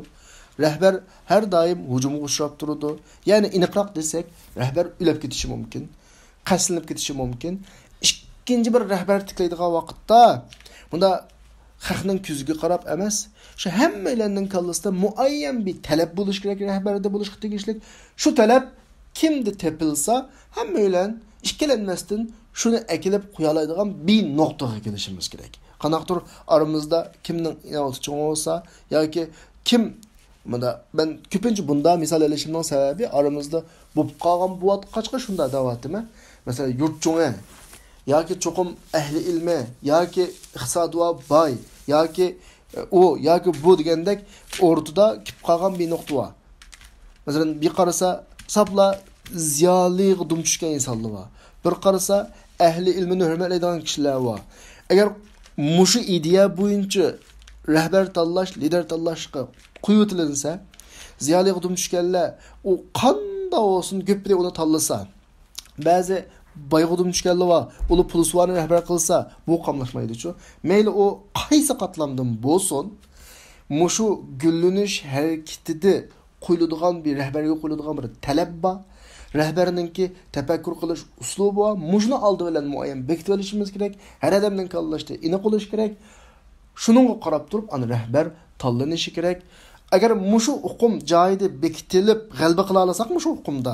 رەھبەر ھەر دائىم ھۇجۇمغا ئۇچراپ تۇرىدۇ. يەنى ئېنىقراق دېسەك، رەھبەر ئۆلۈپ كېتىشى مۇمكىن، قەستلىنىپ كېتىشى مۇمكىن. ئىككىنچى بىر رەھبەر تىكلەيدىغان ۋاقىتتا، بۇندا خەقنىڭ كۆزىگە قاراپ ئەمەس، شۇ ھەممەيلەننىڭ كاللىسىدا مۇئەييەن بىر تەلەپ بولۇشى كېرەك، رەھبەردە بولۇشقا تېگىشلىك. شۇ تەلەپ كىمدە تېپىلسا، ھەممەيلەن ئىككىلەنمەستىن شۇنى ئەكېلىپ قويالايدىغان بىر نۇقتىغا كېلىشىمىز كېرەك. قانداقتۇر ئارىمىزدا كىمنىڭ ئىناۋىتى چوڭ بولسا ياكى كىم، مۇندا، مەن كۆپىنچە بۇندا مىسال ئېلىشىمنىڭ سەۋەبى، ئارىمىزدا بولۇپ قالغان بولۇۋاتقاچقا شۇنداق دەۋاتىمەن. مەسىلەن، يۇرت چوڭى ياكى چوقۇم ئەھلى ئىلمى ياكى ئىقتىسادى بار باي ياكى، ئە، ئۇ ياكى بۇ دېگەندەك ئورتىدا كېلىپ قالغان بىر نۇقتا بار. مەسىلەن، بىر قارىسا، ساپلا زىيالىيغا دۇم چۈشكەن ئىنسانلار بار. بىر قارىسا، ئەھلى ئىلمىنى ھۆرمەتلەيدىغان كىشىلەر بار. ئەگەر مۇشۇ ئىدىيە بويىچە رەھبەر تاللاش، لىدەر تاللاشقا قويۇۋېتىلىنسە، زىيالىيغا دۇم چۈشكەنلەر ئۇ قانداق بولسۇن، كۆپىدە ئۇنى تاللىسا، بەزى بايغا دۇم چۈشكەنلەر بار، ئۇلار پۇلسىۋارنى رەھبەر قىلسا، بۇ قاملاشمايدۇچۇ. مەيلى ئۇ قايسى قاتلامدىن بولسۇن، مۇشۇ گۈللىنىش ھەرىكىتىدە قويۇلىدىغان بىر، رەھبەرگە قويۇلىدىغان بىر تەلەپ بار. رەھبەرنىڭكى تەپەككۇر قىلىش ئۇسلۇبى بار. مۇشۇنى ئالدى بىلەن مۇئەييەن بېكىتىۋېلىشىمىز كېرەك. ھەر ئادەمنىڭ كاللىشىدا ئېنىق بولۇشى كېرەك. شۇنىڭغا قاراپ تۇرۇپ، ئانا رەھبەر تاللىنىشى كېرەك. ئەگەر مۇشۇ ئۇقۇم جايىدا بېكىتىلىپ، غەلىبە قىلالايساق مۇشۇ ئۇقۇمدا،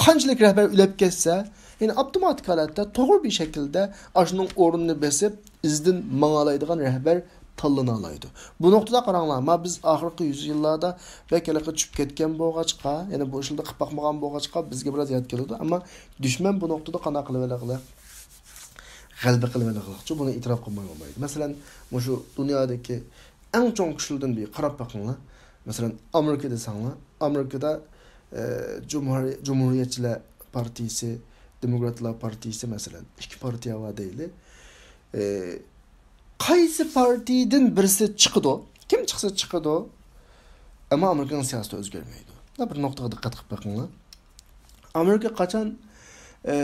قانچىلىك رەھبەر ئۆلۈپ كەتسە، يەنى ئاپتوماتىك ھالەتتە توغرا بىر شەكىلدە ئاشۇنىڭ ئورنىنى بېسىپ، ئىزىدىن ماڭالايدىغان رەھبەر تاللىنالايدۇ. بۇ نۇقتىدا قاراڭلار، ما بىز ئاخىرقى يۈز يىللاردا بەك ھېلىقى چۈشۈپ كەتكەن بولغاچقا، يەنى بۇ ئىشلاردا قىلىپ باقمىغان بولغاچقا، بىزگە بىراز يات كېلىدۇ. ئەمما دۈشمەن بۇ نۇقتىدا قانداق قىلىۋېلىغلىق؟ غەلىبە قىلىۋېلىغلىقچۇ، بۇنى ئېتىراپ قىلماي بولمايدۇ. مەسىلەن، مۇشۇ دۇنيادىكى ئەڭ چوڭ كۈچلىرىدىن بىرى، قاراپ بېقىڭلار. مەسىلەن، ئامېرىكا دېسەڭلار، ئامېرىكىدا، ئە، جۇمھۇرىي-، جۇمھۇرىيەتچىلەر پارتىيىسى، دېموكراتلار پارتىيىسى، مەسىلەن، ئىككى پارتىيە بار دەيلى. ئە، قايسى پارتىيىدىن بىرسى چىقىدۇ، كىم چىقسا چىقىدۇ، ئەمما ئامېرىكىنىڭ سىياسىتى ئۆزگەرمەيدۇ. مۇنداق بىر نۇقتىغا دىققەت قىلىپ بېقىڭلار. ئامېرىكا قاچان، ئە،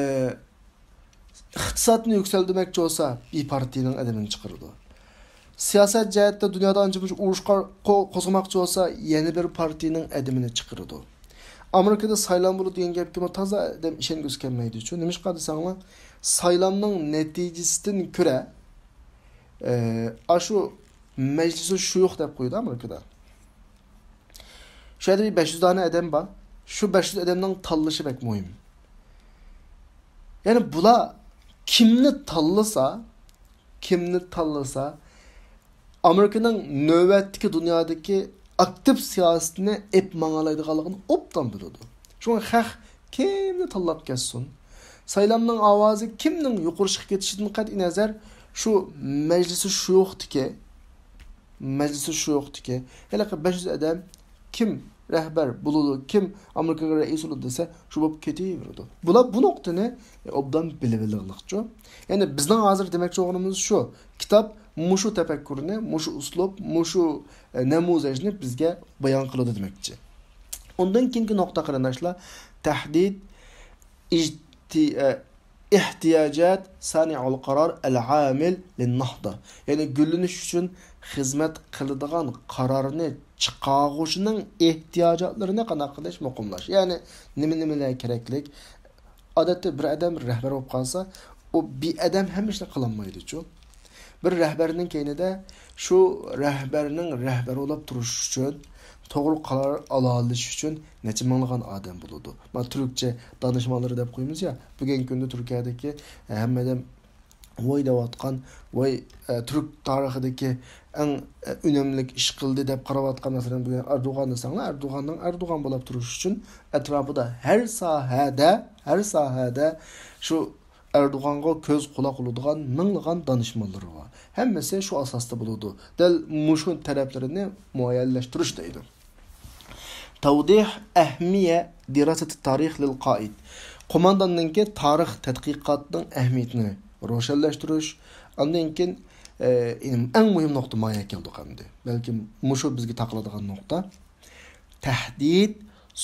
ئىقتىسادنى يۈكسەلدۈرمەكچى بولسا، بىر پارتىيىنىڭ ئادىمىنى چىقىرىدۇ. سىياسەت جەھەتتە دۇنيادا ئانچە-مۇنچە ئۇرۇش قار-، قو-، قوزغىماقچى بولسا، يەنە بىر پارتىيىنىڭ ئادىمىنى چىقىرىدۇ. ئامېرىكىدا سايلام بولىدۇ دېگەن گەپكىمۇ تازا ئادەم ئىشەنگۈسى كەلمەيدۇچۇ. نېمىشقا دېسەڭلار، سايلامنىڭ نەتىجىسىدىن كۆرە، ئە، ئاشۇ مەجلىسۇ شۇيۇخ دەپ قويىدۇ ئامېرىكىدا. شۇ يەردە بىر بەش يۈز دانە ئادەم بار. شۇ بەش يۈز ئادەمنىڭ تاللىشى بەك مۇھىم. يەنى بۇلار كىمنى تاللىسا، كىمنى تاللىسا، ئامېرىكىنىڭ نۆۋەتتىكى دۇنيادىكى ئاكتىپ سىياسىتىنى ئېلىپ ماڭالايدىغانلىقىنى ئوبدان بىلىدۇ. شۇڭا خەق كىمنى تاللاپ كەتسۇن، سايلامنىڭ ئاۋازى كىمنىڭ يۇقىرى چىقىپ كېتىشىدىن قەتئىينەزەر، شۇ مەجلىسى شۇيۇختىكى، مەجلىسى شۇيۇختىكى ھېلىقى بەش يۈز ئادەم كىم رەھبەر بولىدۇ، كىم ئامېرىكىغا رەئىس بولىدۇ دېسە، شۇ بولۇپ كېتىۋېرىدۇ. بۇلار بۇ نۇقتىنى ئوبدان بىلىۋېلىڭلىقچۇ. يەنى بىزنىڭ ھازىر دېمەكچى بولغىنىمىز شۇ، كىتاب مۇشۇ تەپەككۇرنى، مۇشۇ ئۇسلۇب، مۇشۇ، ئە، نەمۇزەجنى بىزگە بايان قىلىدۇ دېمەكچى. ئۇندىن كېيىنكى نۇقتا، قېرىنداشلار، تەھدىد ئىجتى-، ئە، ئېھتىياجات سانىئۇل قارار ئەل ئامىل لىننەھدە. يەنى گۈللىنىش ئۈچۈن خىزمەت قىلىدىغان قارارنى چىقارغۇچىنىڭ ئېھتىياجاتلىرىنى قانداق قىلىش، مۇقىملاش. يەنى نېمە-نېمىلەر كېرەكلىك؟ ئادەتتە بىر ئادەم رەھبەر بولۇپ قالسا، ئۇ بىر ئادەم ھەممە ئىشنى قىلالمايدۇچۇ. بىر رەھبەرنىڭ كەينىدە شۇ رەھبەرنىڭ رەھبەر بولۇپ تۇرۇشى ئۈچۈن، توغرا قارار ئالالىشى ئۈچۈن نەچچە مىڭلىغان ئادەم بولىدۇ. مانا تۈركچە دانىشمانلىرى دەپ قويىمىز يا، بۈگۈنكى كۈندە تۈركىيەدىكى، ئە، ھەممە ئادەم ۋاي دەۋاتقان، ۋاي، ئە، تۈرك تارىخىدىكى ئەڭ، ئە، ئۈنۈملۈك ئىش قىلدى دەپ قاراۋاتقان، مەسىلەن، بۈگۈن ئەردوغان دېسەڭلار، ئەردوغاننىڭ ئەردوغان بولاپ تۇرۇشى ئۈچۈن ئەتراپىدا ھەر ساھەدە، ھەر ساھەدە شۇ ئەردوغانغا كۆز قۇلاق بولىدىغان مىڭلىغان دانىشمانلىرى بار. ھەممىسى شۇ ئاساستا بولىدۇ. دەل مۇشۇ تەرەپلىرىنى مۇئەييەنلەشتۈرۈش دەيدۇ. تەۋدىھ ئەھمىيە دىراسەت تارىخ لىل قائىد. قومانداننىڭكى تارىخ تەتقىقاتىنىڭ ئەھمىيىتىنى روشەنلەشتۈرۈش. ئاندىن كېيىن، ئە، ئەڭ مۇھىم نۇقتا مايا كەلدۇق ئەمدى. بەلكىم مۇشۇ بىزگە تاقىلىدىغان نۇقتا. تەھدىد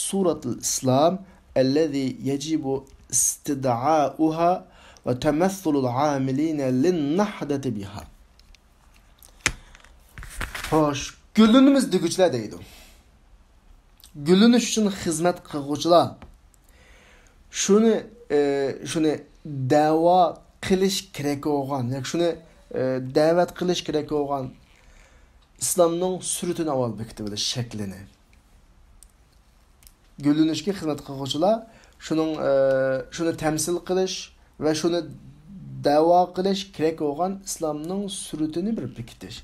سۇرەتۇل ئىسلام ئەللەزى يەجىبۇ ئىستىدئائۇھا ۋە تەمەسسۇلۇل ئامىلىنە لىننەھدەتى بىھا. خوش، گۈللىنىمىز دېگۈچىلەر دەيدۇ. گۈللىنىش ئۈچۈن خىزمەت قىلغۇچىلار. شۇنى، ئە، شۇنى دەۋا قىلىش كېرەك بولغان، ياكى شۇنى، ئە، دەۋەت قىلىش كېرەك بولغان ئىسلامنىڭ سۈرىتىنى ئاۋۋال بېكىتىۋېلىش، شەكلىنى. گۈللىنىشكە خىزمەت قىلغۇچىلار شۇنىڭ، ئە، شۇنى تەمسىل قىلىش ۋە شۇنى دەۋا قىلىش كېرەك بولغان ئىسلامنىڭ سۈرىتىنى بىر بېكىتىش.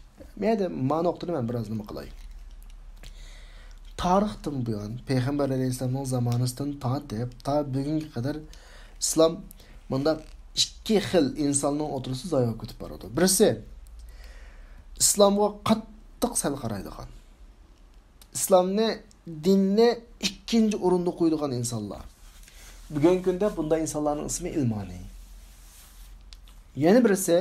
مەيلى، ما نۇقتىنى مەن بىراز نېمە قىلاي. تارىختىن بۇيان، پەيغەمبەر ئەلەيھىسسالامنىڭ زامانىسىدىن تارتىپ تا بۈگۈنگە قەدەر ئىسلام مۇنداق ئىككى خىل ئىنساننىڭ ئوتتۇرىسىدا زايە بولۇپ كېتىپ بارىدۇ. بىرسى، ئىسلامغا قاتتىق سەل قارايدىغان، ئىسلامنى، دىننى ئىككىنچى ئورۇندا قويىدىغان ئىنسانلار. بۈگۈنكى كۈندە بۇنداق ئىنسانلارنىڭ ئىسمى ئىلمانىي. يەنە بىرسى،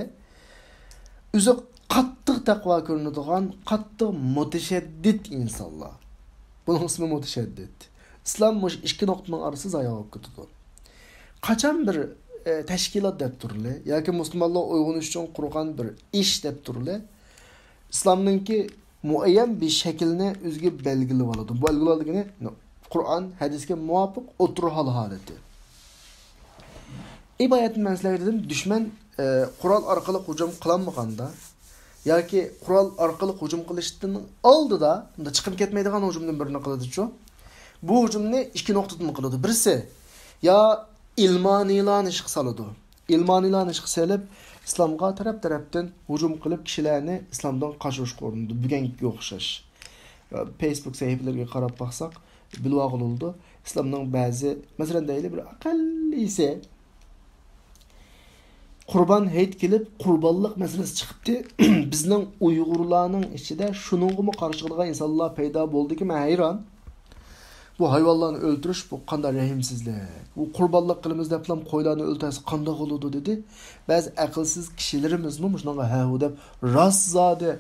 ئۆزى قاتتىق تەقۋا كۆرۈنىدىغان، قاتتىق مۇتەشەددىت ئىنسانلار. بۇنىڭ ئىسمى مۇتەشەددىت. ئىسلام مۇشۇ ئىككى نۇقتىنىڭ ئارىسى زايە بولۇپ كېتىدۇ. قاچان بىر، ئە، تەشكىلات دەپ تۇرلى ياكى مۇسۇلمانلار ئويغىنىش ئۈچۈن قۇرغان بىر ئىش دەپ تۇرلى، ئىسلامنىڭكى مۇئەييەن بىر شەكىلنى ئۆزىگە بەلگىلىۋالىدۇ. بەلگىلىۋالىدىغىنى قۇرئان، ھەدىسكە مۇۋاپىق ئوتتۇرا ھال ھالىتى. ئىبايەتنى مەن سىلەرگە دېدىم، دۈشمەن، ئە، قورال ئارقىلىق ھۇجۇم قىلالمىغاندا ياكى قورال ئارقىلىق ھۇجۇم قىلىشتىن ئالدىدا، بۇندا چىقىپ كەتمەيدىغان ھۇجۇمدىن بىرنى قىلىدىچۇ. بۇ ھۇجۇمنى ئىككى نۇقتىدىن قىلىدۇ. بىرسى، يا ئىلمانىيلارنى ئىشقا سالىدۇ. ئىلمانىيلارنى ئىشقا سېلىپ، ئىسلامغا تەرەپ-تەرەپتىن ھۇجۇم قىلىپ، كىشىلەرنى ئىسلامدىن قاچۇرۇشقا ئۇرۇنىدۇ، بۈگۈنكىگە ئوخشاش. فېيسبۇك سەھىپىلىرىگە قاراپ باقساق، بىلىۋالغىلى بولىدۇ. ئىسلامنىڭ بەزى، مەسىلەن، دەيلى، بىر ئەقەللىسى قۇربان ھېيت كېلىپ، قۇربانلىق مەسىلىسى چىقىپتۇ. بىزنىڭ ئۇيغۇرلارنىڭ ئىچىدە شۇنىڭغىمۇ قارشى چىقىدىغان ئىنسانلار پەيدا بولدىكى، مەن ھەيران. بۇ ھايۋانلارنى ئۆلتۈرۈش، بۇ قانداق رەھىمسىزلىك. بۇ قۇربانلىق قىلىمىز دەپلا قويلارنى ئۆلتۈرسە قانداق بولىدۇ، دېدى. بەزى ئەقىلسىز كىشىلىرىمىزمۇ مۇشۇنىڭغا ھە-ھۇ دەپ، راست زادى.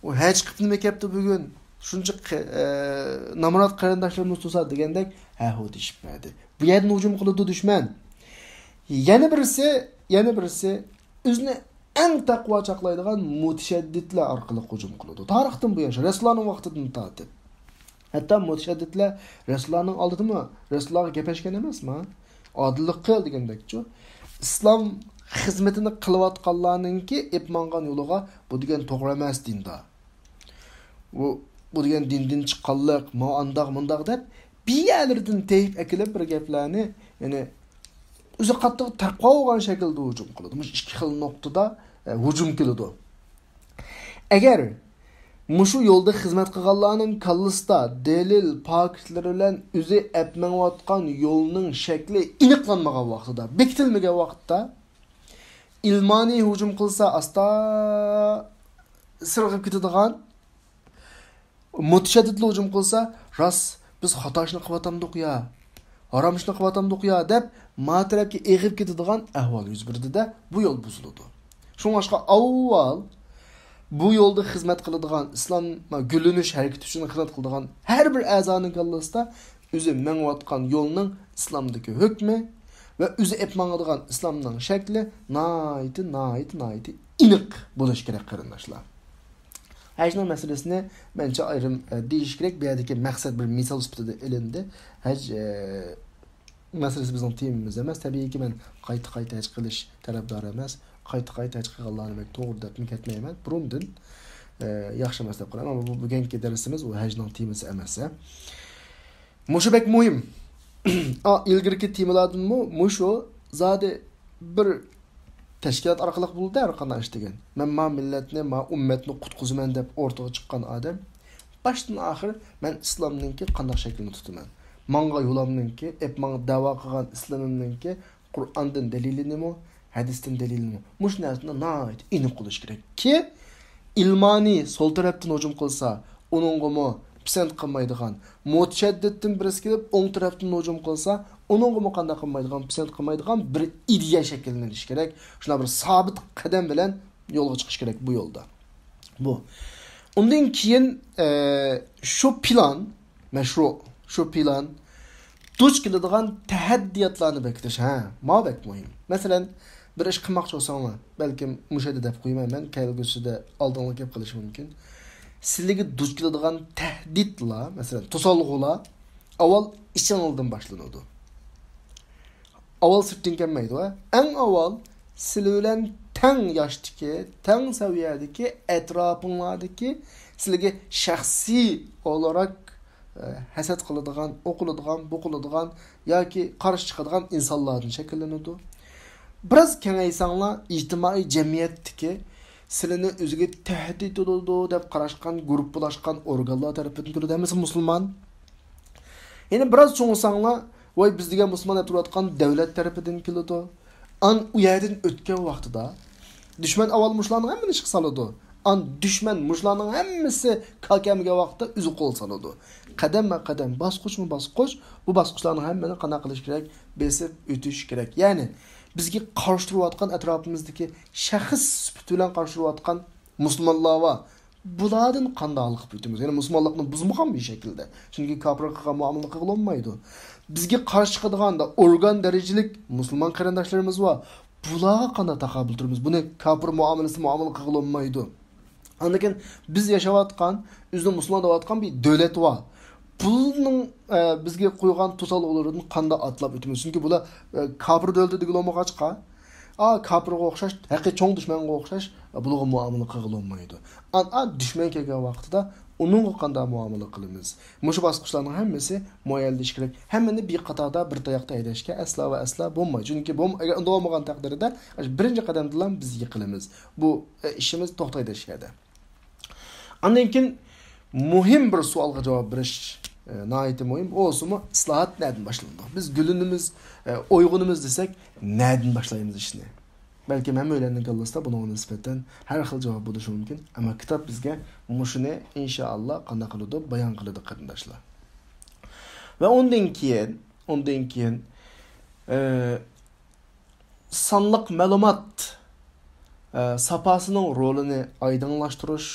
ئۇ ھە چىقىپ نېمە كەپتۇ بۈگۈن؟ شۇنچە قې-، ئە، نامرات قېرىنداشلىرىمىز تۇرسا دېگەندەك، ھە-ھۇ دېيىشىپ بەردى. بۇ يەردىن ھۇجۇم قىلىدۇ دۈشمەن. يەنە بىرسى، يەنە بىرسى، ئۆزىنى ئەڭ تەقۋا چاقلايدىغان مۇتەشەددىتلەر ئارقىلىق ھۇجۇم قىلىدۇ. تارىختىن بۇيان، شۇ رەسۇلۇللانىڭ ۋاقتىدىن تارتىپ. ھەتتا مۇتەشەددىتلەر رەسۇلۇللانىڭ ئالدىدىمۇ رەسۇلۇللاغا گەپ ئەشكەن ئەمەسما؟ ئادىللىق قىل دېگەندەكچۇ. ئىسلام خىزمىتىنى قىلىۋاتقانلارنىڭكى ئېپ ماڭغان يولىغا بۇ دېگەن توغرا ئەمەس دىندا. بۇ، بۇ دېگەن دىندىن چىققانلىق، ما ئانداق مۇنداق دەپ، بىر يەرلىرىدىن تېيىپ ئەكېلىپ بىر گەپلەرنى، يەنى ئۆزى قاتتىق تەقۋا بولغان شەكىلدە ھۇجۇم قىلىدۇ. مۇشۇ ئىككى خىل نۇقتىدا، ئە، ھۇجۇم كېلىدۇ. ئەگەر مۇشۇ يولدا خىزمەت قىلغانلارنىڭ كاللىسىدا دەلىل، پاكىتلىرى بىلەن ئۆزى ئەپ مېڭىۋاتقان يولنىڭ شەكلى ئېنىقلانمىغان ۋاقتىدا، بېكىتىلمىگەن ۋاقىتتا، ئىلمانىي ھۇجۇم قىلسا، ئاستا سىرغىپ كېتىدىغان، مۇتەشەددىتلەر ھۇجۇم قىلسا، راست، بىز خاتا ئىشنى قىلىۋاتامدۇق يا، ھارام ئىشنى قىلىۋاتامدۇق يا دەپ، ما تەرەپكە ئېغىپ كېتىدىغان ئەھۋال يۈز بېرىدۇ-دە، بۇ يول بۇزۇلىدۇ. شۇڭلاشقا ئاۋۋال بۇ يولدا خىزمەت قىلىدىغان، ئىسلام گۈللىنىش ھەرىكىتى ئۈچۈن خىزمەت قىلىدىغان ھەر بىر ئەزانىڭ كاللىسىدا ئۆزى مېڭىۋاتقان يولنىڭ ئىسلامدىكى ھۆكمى ۋە ئۆزى ئېپ ماڭىدىغان ئىسلامنىڭ شەكلى ناھايىتى، ناھايىتى، ناھايىتى ئېنىق بولۇشى كېرەك، قېرىنداشلار. ھەجنىڭ مەسىلىسىنى مەنچە ئايرىم، ئە، دېيىش كېرەك. بۇ يەردىكى مەقسەت بىر مىسال سۈپىتىدە ئېلىندى. ھەج، ئە، مەسىلىسى بىزنىڭ تېمىمىز ئەمەس. تەبىئىيكى، مەن قايتا-قايتا ھەج قىلىش تەرەپدارى ئەمەس. قايتا-قايتا ھەج قىلغانلارنى بەك توغرا دەپمۇ كەتمەيمەن. بۇرۇندىن، ئە، ياخشى ئەمەس دەپ قارايمەن. ئەمما بۇ بۈگۈنكى دەرسىمىز ئۇ ھەجنىڭ تېمىسى ئەمەس، ھە. مۇشۇ بەك مۇھىم. ئا، ئىلگىرىكى تېمىلاردىنمۇ مۇشۇ زادى بىر تەشكىلات ئارقىلىق بولدى ھەر قانداق ئىش دېگەن. مەن ما مىللەتنى، ما ئۈممەتنى قۇتقۇزىمەن دەپ ئورتىغا چىققان ئادەم باشتىن ئاخىر مەن ئىسلامنىڭكى قانداق شەكلىنى تۇتىمەن؟ ماڭغان يولۇمنىڭكى، ئېپ ماڭا دەۋا قىلغان ئىسلىمىمنىڭكى قۇرئاندىن دەلىلىنىمۇ، ھەدىستىن دەلىلىنىمۇ؟ مۇشۇ نەرسىنى ناھايىتى ئېنىق قىلىش كېرەككى، ئىلمانىي سول تەرەپتىن ھۇجۇم قىلسا، ئۇنىڭغىمۇ پىسەنت قىلمايدىغان، مۇتەشەددىتتىن بىرسى كېلىپ ئوڭ تەرەپتىن ھۇجۇم قىلسا، ئۇنىڭغىمۇ قانداق قىلمايدىغان، پىسەنت قىلمايدىغان بىر ئىدىيە شەكىللىنىشى كېرەك. شۇنداق بىر سابىت قەدەم بىلەن يولغا چىقىش كېرەك بۇ يولدا. بۇ. ئۇندىن كېيىن، ئە، شۇ پىلان، مەشرۇ، شۇ پىلان دۇچ كېلىدىغان تەھەددىياتلارنى بېكىتىش، ھە، ما بەك مۇھىم. مەسىلەن، بىر ئىش قىلماقچى بولساڭلار، بەلكىم مۇشۇ يەردە دەپ قويىمەن مەن، كەلگۈسىدە ئالدىڭلار كېلىپ قېلىشى مۇمكىن. سىلىگە دۇچ كېلىدىغان تەھدىتلار، مەسىلەن، توسالغۇلار ئاۋۋال ئىچىڭلىدىن باشلىنىدۇ. ئاۋۋال سىرتتىن كەلمەيدۇ، ھە؟ ئەڭ ئاۋۋال سىلى بىلەن تەڭ ياشتىكى، تەڭ سەۋىيەدىكى، ئەتراپىڭلاردىكى، سىلىگە شەخسىي ئولاراك، ئە، ھەسەت قىلىدىغان، ئۇ قىلىدىغان، بۇ قىلىدىغان ياكى قارشى چىقىدىغان ئىنسانلاردىن شەكىللىنىدۇ. بىراز كېڭەيسەڭلار، ئىجتىمائىي جەمئىيەتتىكى سىلىنى ئۆزىگە تەھدىت قىلىدۇ دەپ قاراشقان، گۇرۇپپىلاشقان ئورگانلار تەرىپىدىن كېلىدۇ. ھەممىسى مۇسۇلمان. يەنە بىراز چوڭىساڭلار، ۋاي، بىز دېگەن مۇسۇلمان دەپ تۇرۇۋاتقان دەۋلەت تەرىپىدىن كېلىدۇ. ئان ئۇ يەردىن ئۆتكەن ۋاقتىدا، دۈشمەن ئاۋۋال مۇشۇلارنىڭ ھەممىنى ئىشقا سالىدۇ. ئان دۈشمەن مۇشۇلارنىڭ ھەممىسى كاكەمگە ۋاقىتتا ئۆزى قول سالىدۇ. قەدەممۇ قەدەم، باسقۇچمۇ باسقۇچ، بۇ باسقۇچلارنىڭ ھەممىنى قانداق قىلىش كېرەك؟ بېسىپ ئۆتۈش كېرەك. يەنى، بىزگە قارشى تۇرۇۋاتقان ئەتراپىمىزدىكى شەخس سۈپىتى بىلەن قارشى تۇرۇۋاتقان مۇسۇلمانلار بار. بۇلاردىن قانداق ھالقىپ ئۆتىمىز؟ يەنى مۇسۇلمانلىقنى بۇزمىغان بىر شەكىلدە. چۈنكى كاپىرغا قىلغان مۇئامىلە قىلغىلى بولمايدۇ. بىزگە قارشى چىقىدىغاندا ئورگان دەرىجىلىك مۇسۇلمان قېرىنداشلىرىمىز بار. بۇلارغا قانداق تاقابىل تۇرىمىز؟ بۇنى كاپىر مۇئامىلىسى مۇئامىلە قىلغىلى بولمايدۇ. ئاندىن كېيىن بىز ياشاۋاتقان، ئۆزىنى مۇسۇلمان دەۋاتقان بىر دۆلەت بار. بۇنىڭ، ئە، بىزگە قويغان توسالغۇلىرىدىن قانداق ئاتلاپ ئۆتىمىز؟ چۈنكى بۇلار، ئە، كاپىر دۆلىتى دېگىلى بولمىغاچقا، ئا، كاپىرغا ئوخشاش، ھەقىقىي چوڭ دۈشمەنگە ئوخشاش، بۇلارغا مۇئامىلە قىلغىلى بولمايدۇ. ئا، ئا، دۈشمەن كەلگەن ۋاقتىدا ئۇنىڭغا قانداق مۇئامىلە قىلىمىز؟ مۇشۇ باسقۇچلارنىڭ ھەممىسى مۇئەييەنلىشىش كېرەك. ھەممىنى بىر قاتاردا، بىر تاياقتا ھەيدەشكە ئەسلا ۋە ئەسلا بولمايدۇ. چۈنكى بۇ، ئەگەر ئۇنداق بولمىغان تەقدىردە، بىرىنچى قەدەمدىلا بىز يىقىلىمىز. بۇ، ئە، ئىشىمىز توختايدۇ شۇ يەردە. ئاندىن كېيىن مۇھىم بىر سوئالغا جاۋاب بېرىش، ئە، ناھايىتى مۇھىم. ئۇ بولسىمۇ، ئىسلاھات نەدىن باشلىنىدۇ؟ بىز گۈللىنىمىز، ئە، ئويغىنىمىز دېسەك، نەدىن باشلايمىز ئىشنى؟ بەلكىم ھەممەيلەننىڭ كاللىسىدا بۇنىڭغا نىسبەتەن ھەر خىل جاۋاب بولۇشى مۇمكىن. ئەمما كىتاب بىزگە مۇشۇنى، ئىنشائاللا، قانداق قىلىدۇ؟ بايان قىلىدۇ، قېرىنداشلار. ۋە ئۇندىن كېيىن، ئۇندىن كېيىن، ئە، سانلىق مەلۇمات، ئە، ساپاسىنىڭ رولىنى ئايدىڭلاشتۇرۇش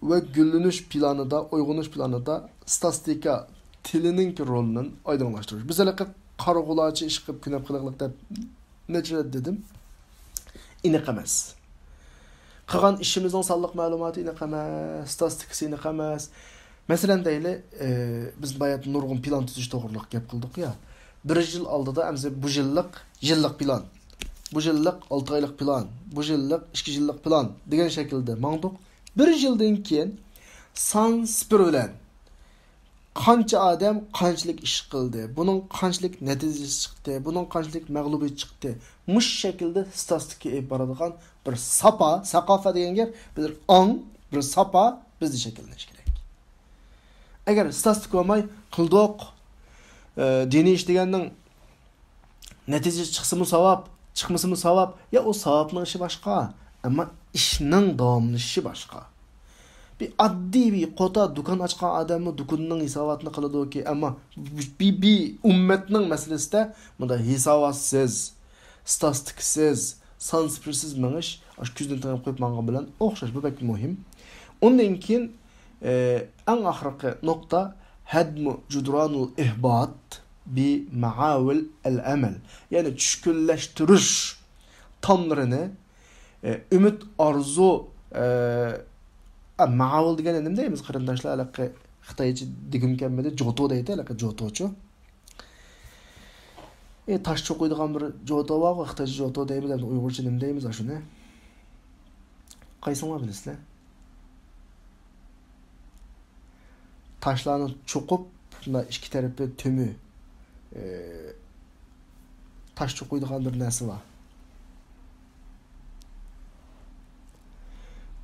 ۋە گۈللىنىش پىلانىدا، ئويغىنىش پىلانىدا ستاتىستىكا تىلىنىڭكى رولىنى ئايدىڭلاشتۇرۇش. بىز ھېلىقى قارىغۇلارچە ئىش قىلىپ، كۈنەپ قىلىقلىق دەپ نەچچە رەت دېدىم. ئېنىق ئەمەس. قىلغان ئىشىمىزنىڭ سانلىق مەلۇماتى ئېنىق ئەمەس، ستاتىستىكىسى ئېنىق ئەمەس. مەسىلەن دەيلى، ئە، بىز بايا نۇرغۇن پىلان تۈزۈش توغرىلىق گەپ قىلدۇق يا. بىر يىل ئالدىدا ئەمسە بۇ يىللىق، يىللىق پىلان، بۇ يىللىق ئالتە ئايلىق پىلان، بۇ يىللىق ئىككى يىللىق پىلان دېگەن شەكىلدە ماڭدۇق. بىر يىلدىن كېيىن سان سىپىر بىلەن قانچە ئادەم قانچىلىك ئىش قىلدى، بۇنىڭ قانچىلىك نەتىجىسى چىقتى، بۇنىڭ قانچىلىك مەغلۇبىيىتى چىقتى، مۇشۇ شەكىلدە ستاتىستىكا ئېلىپ بارىدىغان بىر ساپا، ساقافە دېگەن گەپ، بىر ئاڭ، بىر ساپا بىزدە شەكىللىنىشى كېرەك. ئەگەر ستاتىستىكا بولماي قىلدۇق، ئە، دىنىي ئىش دېگەننىڭ نەتىجە چىقسىمۇ ساۋاب، چىقمىسىمۇ ساۋاب. يا ئۇ ساۋابنىڭ ئىشى باشقا، ئەمما ئىشنىڭ داۋاملىشىشى باشقا. بىر ئاددىي بىر قوتا دۇكان ئاچقان ئادەممۇ دۇكىنىنىڭ ھېساباتىنى قىلىدۇكى، ئەمما بىر، بىر ئۈممەتنىڭ مەسىلىسىدە مۇنداق ھېساباتسىز، ستاتىستىكىسىز، سان سىپىرسىز مېڭىش، ئاشۇ كۆزدىن تېڭىپ قويۇپ ماڭغان بىلەن ئوخشاش، بۇ بەك مۇھىم. ئۇندىن كېيىن، ئە، ئەڭ ئاخىرقى نۇقتا، ھەدمۇ جۇدرانۇل ئىھبات بى مەئاۋىل ئەل ئەمەل. يەنى چۈشكۈنلەشتۈرۈش تاملىرىنى، ئە، ئۈمىد، ئارزۇ، ئە، ئە، مەئاۋىل دېگەن نېمە دەيمىز، قېرىنداشلار؟ ھېلىقى خىتايچە دېگۈم كەلمىدى، جوتو دەيدۇ، ھېلىقى جوتوچۇ. ئى، تاش چوقۇيدىغان بىر جوتو بارغۇ، خىتايچە جوتو دەيمىز، ئەمدى ئۇيغۇرچە نېمە دەيمىز ئاشۇنى؟ قايسىڭلار بىلىسىلەر؟ تاشلارنى چوقۇپ، مۇنداق ئىككى تەرىپى تۈمۈ، ئى، تاش چوقۇيدىغان بىر نەرسە بار.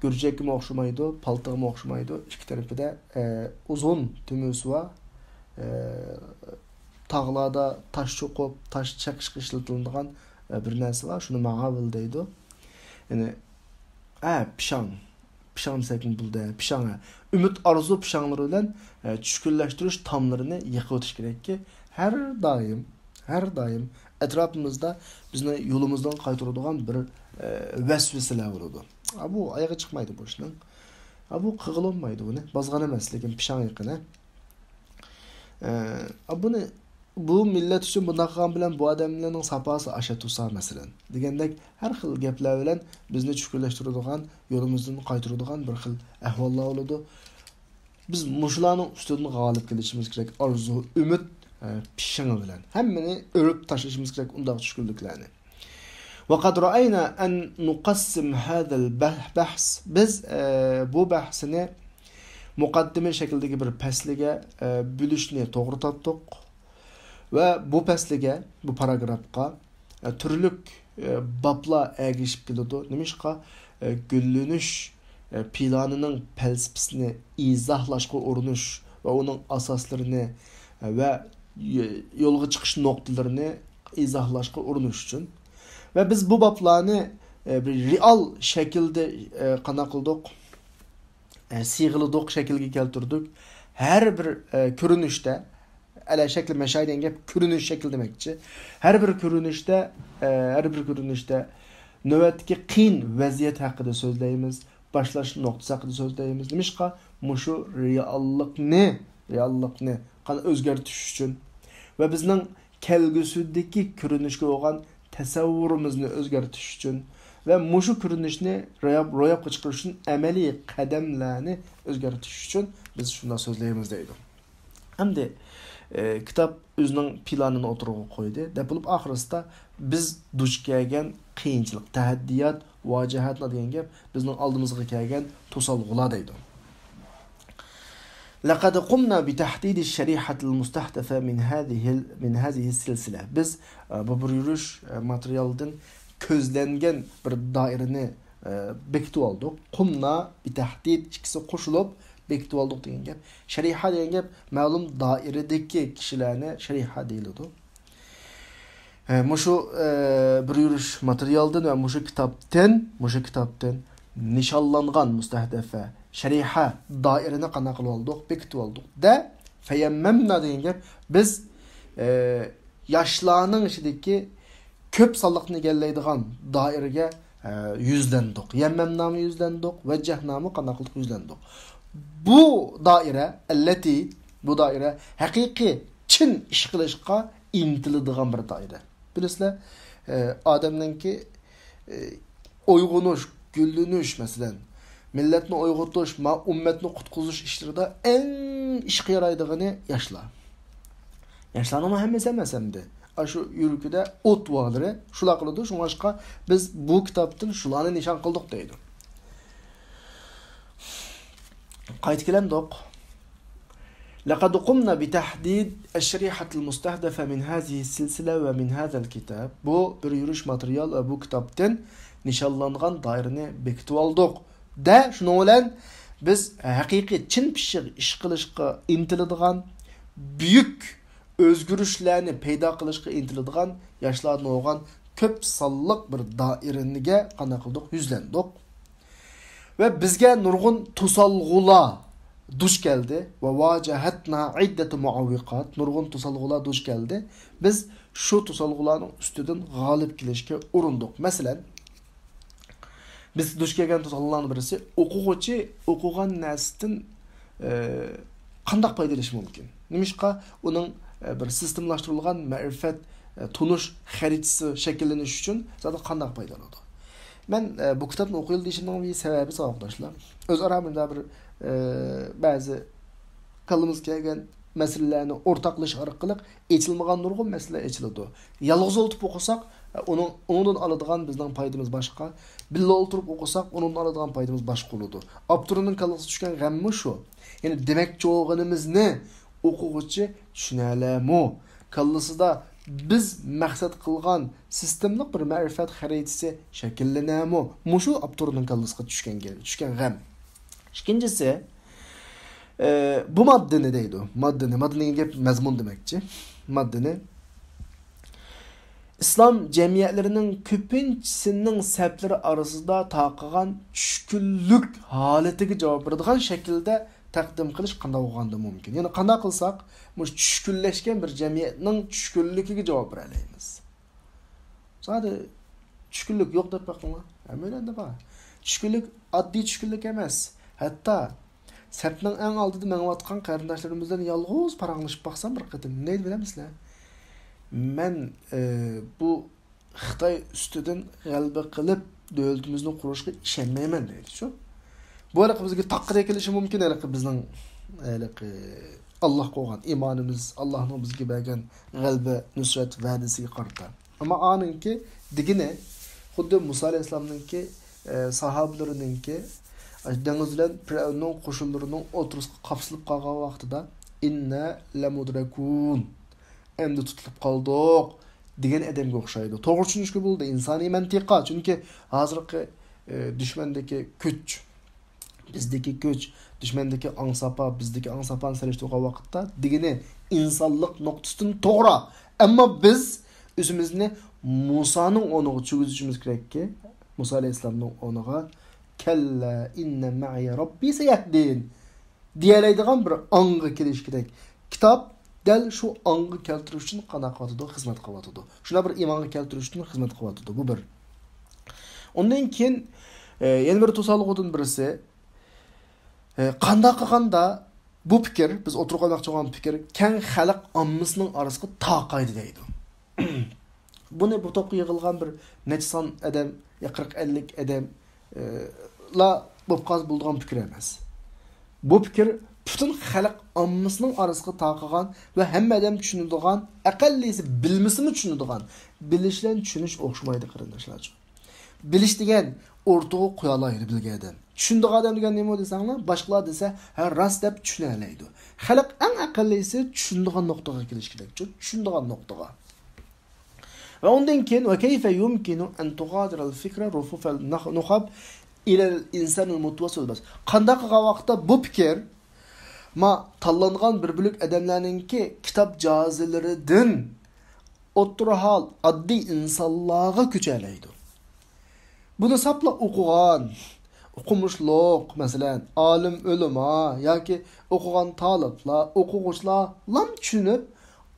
گۈرجەككىمۇ ئوخشىمايدۇ، پالتىغىمۇ ئوخشىمايدۇ. ئىككى تەرىپىدە، ئە، ئۇزۇن تۈمۈسى بار. ئە، تاغلاردا تاش چوقۇپ، تاش چېقىشقا ئىشلىتىلىدىغان، ئە، بىر نەرسە بار. شۇنى ماغاۋىل دەيدۇ. يەنى، ئە، پىشاڭ. پىشاڭ دېسەكمۇ بولىدۇ، پىشاڭ، ھە. ئۈمىد، ئارزۇ پىشاڭلىرى بىلەن، ئە، چۈشكۈنلەشتۈرۈش تاملىرىنى يېقىۋېتىش كېرەككى، ھەر دائىم، ھەر دائىم ئەتراپىمىزدا بىزنى يولىمىزدىن قايتۇرىدىغان بىر، ئە، ۋەسۋەسىلەر بولىدۇ. ئا، بۇ ئايىغى چىقمايدۇ بۇ ئىشنىڭ. ئا، بۇ قىلغىلى بولمايدۇ بۇنى. بازغان ئەمەس، لېكىن پىشاڭ يېقىنى. ئە، بۇنى، بۇ مىللەت ئۈچۈن بۇنداق قىلغان بىلەن بۇ ئادەملەرنىڭ ساپاسى ئاشا تۇرسا، مەسىلەن، دېگەندەك ھەر خىل گەپلەر بىلەن بىزنى چۈشكۈنلەشتۈرىدىغان، يولىمىزدىن قايتۇرىدىغان بىر خىل ئەھۋاللار بولىدۇ. بىز مۇشۇلارنىڭ ئۈستىدىن غالىب كېلىشىمىز كېرەك. ئارزۇ، ئۈمىد، ئە، پىشىڭى بىلەن ھەممىنى ئۆرۈپ تاشلىشىمىز كېرەك ئۇنداق چۈشكۈنلۈكلەرنى. وقد رأينا أن نقسم هذا البحث. بىز، ئە، بۇ بەھسنى مۇقەددىمە شەكلىدىكى بىر پەسلىگە، ئە، بۆلۈشنى توغرا تاپتۇق. ۋە بۇ پەسلىگە، بۇ پاراگرافقا، ئە، تۈرلۈك، ئە، بابلار ئەگىشىپ كېلىدۇ. نېمىشقا؟ ئە، گۈللىنىش، ئە، پىلانىنىڭ پەلسەپىسىنى ئىزاھلاشقا ئۇرۇنۇش ۋە ئۇنىڭ ئاساسلىرىنى، ئە، ۋە ي-، يولغا چىقىش نۇقتىلىرىنى ئىزاھلاشقا ئۇرۇنۇش ئۈچۈن. ۋە بىز بۇ بابلارنى، ئە، بىر رېئال شەكىلدە، ئە، قانداق قىلدۇق؟ ئە، سىغىلدۇق، شەكىلگە كەلتۈردۇق. ھەر بىر، ئە، كۆرۈنۈشتە، ئەلە شەكلى مەشاي دېگەن گەپ كۆرۈنۈش شەكلى دېمەكچى. ھەر بىر كۆرۈنۈشتە، ئە، ھەر بىر كۆرۈنۈشتە نۆۋەتتىكى قىيىن ۋەزىيەت ھەققىدە سۆزلەيمىز، باشلاش نۇقتىسى ھەققىدە سۆزلەيمىز. نېمىشقا؟ مۇشۇ رېئاللىقنى، رېئاللىقنى قانداق ئۆزگەرتىش ئۈچۈن ۋە بىزنىڭ كەلگۈسىدىكى كۆرۈنۈشكە بولغان تەسەۋۋۇرىمىزنى ئۆزگەرتىش ئۈچۈن ۋە مۇشۇ كۆرۈنۈشنى روياپ-، روياپقا چىقىرىش ئۈچۈن ئەمەلىي قەدەملەرنى ئۆزگەرتىش ئۈچۈن بىز شۇنداق سۆزلەيمىز دەيدۇ. ئەمدى، ئى، كىتاب ئۆزىنىڭ پىلانىنى ئوتتۇرىغا قويدى. دەپ بولۇپ ئاخىرىسىدا بىز دۇچ كەلگەن قىيىنچىلىق، تەھەددىيات، ۋاجىھاتلار دېگەن گەپ بىزنىڭ ئالدىمىزغا كەلگەن توسالغۇلار دەيدۇ. لقد قمنا بتحديد الشريحة المستهدفة من هذه ال-، من هذه السلسلة. بىز، ئە، بۇ بىر يۈرۈش، ئە، ماتېرىيالدىن كۆزلەنگەن بىر دائىرىنى، ئە، بېكىتىۋالدۇق. قمنا بتحديد ئىككىسى قوشۇلۇپ بېكىتىۋالدۇق دېگەن گەپ. شەرىھە دېگەن گەپ مەلۇم دائىرىدىكى كىشىلەرنى شەرىھە دېيىلىدۇ. ئە، مۇشۇ، ئە، بىر يۈرۈش ماتېرىيالدىن ۋە مۇشۇ كىتابتىن، مۇشۇ كىتابتىن نىشانلانغان مۇستەھدەفە، شەرىھە، دائىرىنى قانداق قىلىۋالدۇق؟ بېكىتىۋالدۇق. دە، فەيەممەمنا دېگەن گەپ، بىز، ئە، ياشلارنىڭ ئىچىدىكى كۆپ سانلىقنى ئىگىلەيدىغان دائىرىگە، ئە، يۈزلەندۇق. يەممەمنامۇ يۈزلەندۇق، ۋەججەھنامۇ قانداق قىلدۇق؟ يۈزلەندۇق. بۇ دائىرە، ئەللەتى، بۇ دائىرە ھەقىقىي چىن ئىش قىلىشقا ئىنتىلىدىغان بىر دائىرە. بىلىسىلەر، ئە، ئادەمنىڭكى، ئە، ئويغىنىش، گۈللىنىش، مەسىلەن، مىللەتنى ئويغىتىش، ما ئۈممەتنى قۇتقۇزۇش ئىشلىرىدا ئەڭ ئىشقا يارايدىغىنى ياشلار. ياشلارنىڭمۇ ھەممىسى ئەمەس ئەمدى. ئاشۇ يۈرىكىدە ئوت بارلىرى شۇلار قىلىدۇ. شۇڭلاشقا بىز بۇ كىتابتىن شۇلارنى نىشان قىلدۇق دەيدۇ. قايتا كېلەمدۇق. لقد قمنا بتحديد الشريحة المستهدفة من هذه السلسلة ومن هذا الكتاب. بۇ بىر يۈرۈش ماتېرىيال ۋە بۇ كىتابتىن نىشانلانغان دائىرىنى بېكىتىۋالدۇق. دە، شۇنىڭ بىلەن بىز ھەقىقىي چىن پىششىق ئىش قىلىشقا ئىنتىلىدىغان، بۈيۈك ئۆزگىرىشلەرنى پەيدا قىلىشقا ئىنتىلىدىغان ياشلاردىن بولغان كۆپ سانلىق بىر دائىرىگە قانداق قىلدۇق؟ يۈزلەندۇق. ۋە بىزگە نۇرغۇن توسالغۇلار دۇچ كەلدى. وواجهتنا عدة معوقات. نۇرغۇن توسالغۇلار دۇچ كەلدى. بىز شۇ توسالغۇلارنىڭ ئۈستىدىن غالىب كېلىشكە ئۇرۇندۇق. مەسىلەن، بىز دۇچ كەلگەن توسالغۇلارنىڭ بىرسى، ئوقۇغۇچى ئوقۇغان نەرسىدىن، ئە، قانداق پايدىلىنىشى مۇمكىن؟ نېمىشقا ئۇنىڭ، ئە، بىر سىستېمىلاشتۇرۇلغان مەرىپەت، ئە، تونۇش خەرىتىسى شەكىللىنىش ئۈچۈن زادى قانداق پايدىلىنىدۇ؟ مەن، ئە، بۇ كىتابنى ئوقۇيلى دېيىشىمنىڭ بىر سەۋەبى، ساۋاقداشلار. ئۆزئارا مۇنداق بىر، ئە، بەزى كاللىمىزغا كەلگەن مەسىلىلەرنى ئورتاقلىشىش ئارقىلىق ئېچىلمىغان نۇرغۇن مەسىلىلەر ئېچىلىدۇ. يالغۇز ئولتۇرۇپ ئوقۇساق، ئۇنىڭ، ئۇنىڭدىن ئالىدىغان بىزنىڭ پايدىمىز باشقا. بىللە ئولتۇرۇپ ئوقۇساق، ئۇنىڭدىن ئالىدىغان پايدىمىز باشقا بولىدۇ. ئاپتورنىڭ كاللىسىغا چۈشكەن غەممۇ شۇ. يەنى دېمەكچى بولغىنىمىزنى ئوقۇغۇچى چۈشىنەلەمۇ؟ كاللىسىدا بىز مەقسەت قىلغان سىستېملىق بىر مەرىپەت خەرىتىسى شەكىللىنەمۇ؟ مۇشۇ ئاپتورنىڭ كاللىسىغا چۈشكەن، چۈشكەن غەم. ئىككىنچىسى، ئە، بۇ ماددىنى دەيدۇ. ماددىنى، ماددا دېگەن گەپ مەزمۇن دېمەكچى. ماددىنى ئىسلام جەمئىيەتلىرىنىڭ كۆپىنچىسىنىڭ سەپلىرى ئارىسىدا تارقىغان چۈشكۈنلۈك ھالىتىگە جاۋاب بېرىدىغان شەكىلدە تەقدىم قىلىش قانداق بولغاندا مۇمكىن؟ يەنى قانداق قىلساق، مۇشۇ چۈشكۈنلەشكەن بىر جەمئىيەتنىڭ چۈشكۈنلۈكىگە جاۋاب بېرەلەيمىز؟ زادى چۈشكۈنلۈك يوق دەپ بېقىڭلار. ھەممەيلەندە بار. چۈشكۈنلۈك ئاددىي چۈشكۈنلۈك ئەمەس. ھەتتا سەپنىڭ ئەڭ ئالدىدا مېڭىۋاتقان قېرىنداشلىرىمىز بىلەن يالغۇز پاراڭلىشىپ باقسام بىر قېتىم، نېمە دەيدۇ بىلەمسىلەر؟ مەن، ئە، بۇ خىتاي ئۈستىدىن غەلىبە قىلىپ، دۆلىتىمىزنى قۇرۇشقا ئىشەنمەيمەن دەيدۇ شۇ. بۇ ھېلىقى بىزگە تاققا تېكىلىشى مۇمكىن، ھېلىقى بىزنىڭ، ھېلىقى ئاللاھقا بولغان ئىمانىمىز، ئاللاھنىڭ بىزگە بەرگەن غەلىبە، نۇسرەت ۋەدىسىگە قارىتا. ئەمما ئانىڭكى دېگىنى خۇددى مۇسا ئەلەيھىسسالامنىڭكى، ئە، ساھابىلىرىنىڭكى، ئە، دېڭىز بىلەن پىرئەۋننىڭ قوشۇنلىرىنىڭ ئوتتۇرىسىغا قاپسىلىپ قالغان ۋاقتىدا، «ئىننا لەمۇدرەكۇن»، ئەمدى تۇتۇلۇپ قالدۇق دېگەن ئادەمگە ئوخشايدۇ. توغرا چۈشىنىشكە بولىدۇ، ئىنسانىي مەنتىقا. چۈنكى ھازىرقى، ئە، دۈشمەندىكى كۈچ، بىزدىكى كۈچ، دۈشمەندىكى ئاڭساپا، بىزدىكى ئاڭساپانى سېلىشتۇرغان ۋاقىتتا دېگىنى ئىنسانلىق نۇقتىسىدىن توغرا. ئەمما بىز ئۆزىمىزنى مۇسانىڭ ئورنىغا چۈشۈرۈشىمىز كېرەككى، مۇسا ئەلەيھىسسالامنىڭ ئورنىغا، «كەللا ئىننە مەئىيە رەببى سەيەھدىن» دېيەلەيدىغان بىر ئاڭغا كېلىش كېرەك. كىتاب دەل شۇ ئاڭغا كەلتۈرۈش ئۈچۈن قانداق قىلىۋاتىدۇ؟ خىزمەت قىلىۋاتىدۇ. شۇنداق بىر ئىمانغا كەلتۈرۈش ئۈچۈن خىزمەت قىلىۋاتىدۇ. بۇ بىر. ئۇندىن كېيىن، ئە، يەنە بىر توسالغۇدىن بىرسى، ئە، قانداق قىلغاندا بۇ پىكىر، بىز ئوتتۇرىغا قويماقچى بولغان پىكىر كەڭ خەلق ئاممىسىنىڭ ئارىسىغا تارقايدۇ دەيدۇ. بۇنى بۇ توپقا يىغىلغان بىر نەچچە سان ئادەم، يا قىرىق ئەللىك ئادەم، ئە، لا بولۇپ قالسا بولىدىغان پىكىر ئەمەس. بۇ پىكىر پۈتۈن خەلق ئاممىسىنىڭ ئارىسىغا تارقىغان ۋە ھەممە ئادەم چۈشىنىدىغان، ئەقەللىيسى بىلمىسىمۇ چۈشىنىدىغان. بىلىش بىلەن چۈشىنىش ئوخشىمايدۇ، قېرىنداشلارچۇ. بىلىش دېگەن ئوتتۇرىغا قويالايدۇ بىلگەن ئادەم. چۈشىنىدىغان ئادەم دېگەن نېمە دېسەڭلار، باشقىلار دېسە، ھە، راست دەپ چۈشىنەلەيدۇ. خەلق ئەڭ ئەقەللىيسى چۈشىنىدىغان نۇقتىغا كېلىشى كېرەكچۇ، چۈشىنىدىغان نۇقتىغا. ۋە ئۇندىن كېيىن، «ۋە كەيفە يۇمكىنۇ ئەن تۇغادىرەل فىكرە رۇفۇفەل نۇخاب ئىلەل ئىنسانىل مۇتەۋەسسىل بەس.» قانداق قىلغان ۋاقىتتا بۇ پىكىر ما تاللانغان بىر بۆلەك ئادەملەرنىڭكى كىتاب جازىلىرىدىن ئوتتۇرا ھال ئاددىي ئىنسانلارغا كۆچەلەيدۇ؟ بۇنى ساپلا ئوقۇغان، ئوقۇمۇشلۇق، مەسىلەن، ئالىم ئۆلىما ياكى ئوقۇغان تالىپلار، ئوقۇغۇچىلارلام چۈشىنىپ،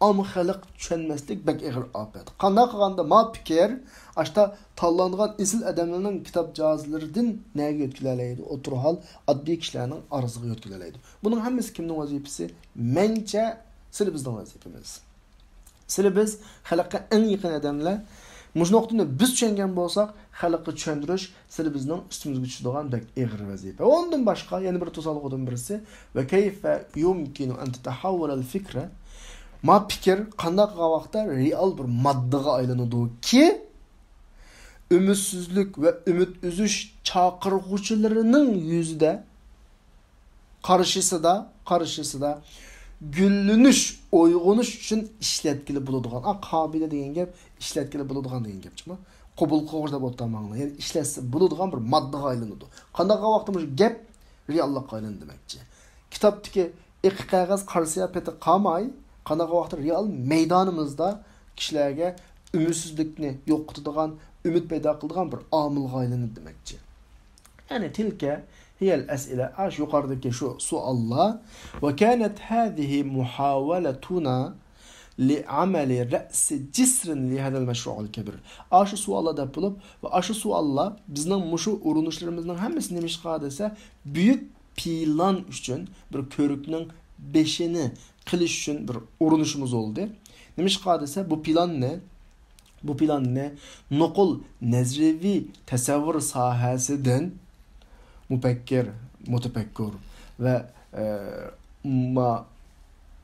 ئام خەلق چۈشەنمەسلىك بەك ئېغىر ئاپەت. قانداق قىلغاندا ما پىكىر ئاشتا تاللانغان ئېسىل ئادەملەرنىڭ كىتاب جازىلىرىدىن نەگە يۆتكىلەلەيدۇ؟ ئوتتۇرا ھال ئاددىي كىشىلەرنىڭ ئارىسىغا يۆتكىلەلەيدۇ. بۇنىڭ ھەممىسى كىمنىڭ ۋەزىپىسى؟ مەنچە، سىلى بىزنىڭ ۋەزىپىمىز. سىلى بىز خەلققە ئەڭ يېقىن ئادەملەر، مۇشۇ نۇقتىنى بىز چۈشەنگەن بولساق، خەلققە چۈشەندۈرۈش سىلى بىزنىڭ ئۈستىمىزگە چۈشىدىغان بەك ئېغىر ۋەزىپە. ئۇندىن باشقا يەنە بىر توسالغۇدىن بىرسى، ۋە كەيفە يۇمكىنۇ ئەن تەتەھەۋۋەلەل فىكرە، ما پىكىر قانداق ۋاقىتتا رېئال بىر ماددىغا ئايلىنىدۇكى، ئۈمىدسىزلىك ۋە ئۈمىد ئۈزۈش چاقىرغۇچىلىرىنىڭ يۈزىدە، قارشىسىدا، قارشىسىدا گۈللىنىش، ئويغىنىش ئۈچۈن ئىشلەتكىلى بولىدىغان، ئا، قابىلە دېگەن گەپ، ئىشلەتكىلى بولىدىغان دېگەن گەپ جۇمۇ. قوبۇل قىلغۇچ دەپ ئوتتۇرماڭلار. يەنى ئىشلەتسە بولىدىغان بىر ماددىغا ئايلىنىدۇ. قانداق ۋاقىتتا مۇشۇ گەپ رېئاللىققا ئايلىنىدۇ دېمەكچى. كىتابتىكى ئېقى قەغەز قارا سىياھ پېتى قالماي، قانداق ۋاقىتتا رېئال مەيدانىمىزدا كىشىلەرگە ئۈمىدسىزلىكنى يوقىتىدىغان، ئۈمىد پەيدا قىلىدىغان بىر ئامىلغا ئايلىنىدۇ دېمەكچى. يەنى تىلكە ھىيەل ئەسئىلە، ئاشۇ يۇقىرىدىكى شۇ سوئاللار. ۋە كانەت ھازىھى مۇھاۋەلەتۇنا لىئەمەلى رەسى جىسرىن لىھازەل مەشرۇئىل كەبىر. ئاشۇ سوئاللار دەپ بولۇپ، ۋە ئاشۇ سوئاللار بىزنىڭ مۇشۇ ئۇرۇنۇشلىرىمىزنىڭ ھەممىسى نېمىشقا دېسە، بۈيۈك پىلان ئۈچۈن بىر كۆۋرۈكنىڭ بېشىنى قىلىش ئۈچۈن بىر ئۇرۇنۇشىمىز بولدى. نېمىشقا دېسە، بۇ پىلاننى، بۇ پىلاننى نوقۇل نەزەرىيەۋى تەسەۋۋۇر ساھەسىدىن مۇپەككىر، مۇتەپەككۇر ۋە، ئە، ما-،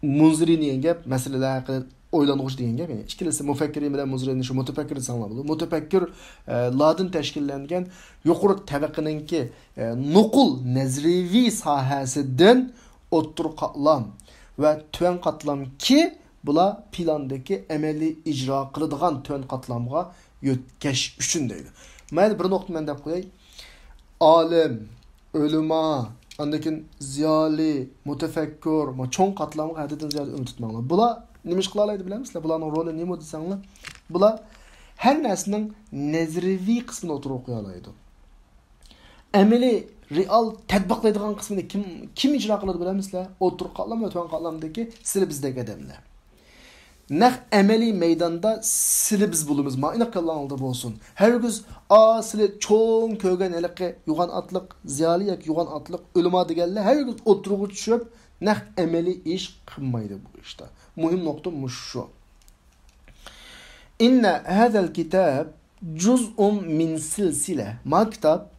مۇنزىرى دېگەن گەپ، مەسىلىلەر ھەققىدە ئويلانغۇچى دېگەن گەپ. يەنى ئىككىلىسى مۇپەككىرى بىلەن مۇنزىرىنى شۇ مۇتەپەككىر دېسەڭلار بولىدۇ. مۇتەپەككۇر، ئە، لاردىن تەشكىللەنگەن يۇقىرى تەبىقىنىڭكى، ئە، نوقۇل نەزەرىيەۋى ساھەسىدىن ئوتتۇرا قاتلام ۋە تۆۋەن قاتلامكى بۇلار پىلاندىكى ئەمەلىي ئىجرا قىلىدىغان تۆۋەن قاتلامغا يۆتكەش ئۈچۈن دەيدۇ. مەيلى، بىر نۇقتا مەن دەپ قوياي. ئالىم، ئۆلىما، ئاندىن كېيىن زىيالىي، مۇتەپەككۇر، ما چوڭ قاتلامغا ھەددىدىن زىيادە ئۈمىد تۇتماڭلار. بۇلار نېمە ئىش قىلالايدۇ بىلەمسىلەر؟ بۇلارنىڭ رولى نېمە دېسەڭلار، بۇلار ھەر نەرسىنىڭ نەزەرىيەۋى قىسمىنى ئوتتۇرىغا قويالايدۇ. ئەمەلىي، رېئال تەتبىقلايدىغان قىسمىنى كىم، كىم ئىجرا قىلىدۇ بىلەمسىلەر؟ ئوتتۇرا قاتلام ۋە تۆۋەن قاتلامدىكى سىلى بىزدەك ئادەملەر. نەق ئەمەلىي مەيداندا سىلى بىز بولىمىز، ما ئېنىق كاللاڭلاردا بولسۇن. ھەرگىز، ئا، سىلى چوڭ كۆرگەن ھېلىقى يوغان ئاتلىق، زىيالىي ياكى يوغان ئاتلىق ئۆلىما دېگەنلەر ھەرگىز ئوتتۇرىغا چۈشۈپ، نەق ئەمەلىي ئىش قىلمايدۇ بۇ ئىشتا. مۇھىم نۇقتا مۇشۇ شۇ. ئىننە ھەزەل كىتاب جۇزئۇم مىن سىلسىلە. ما كىتاب،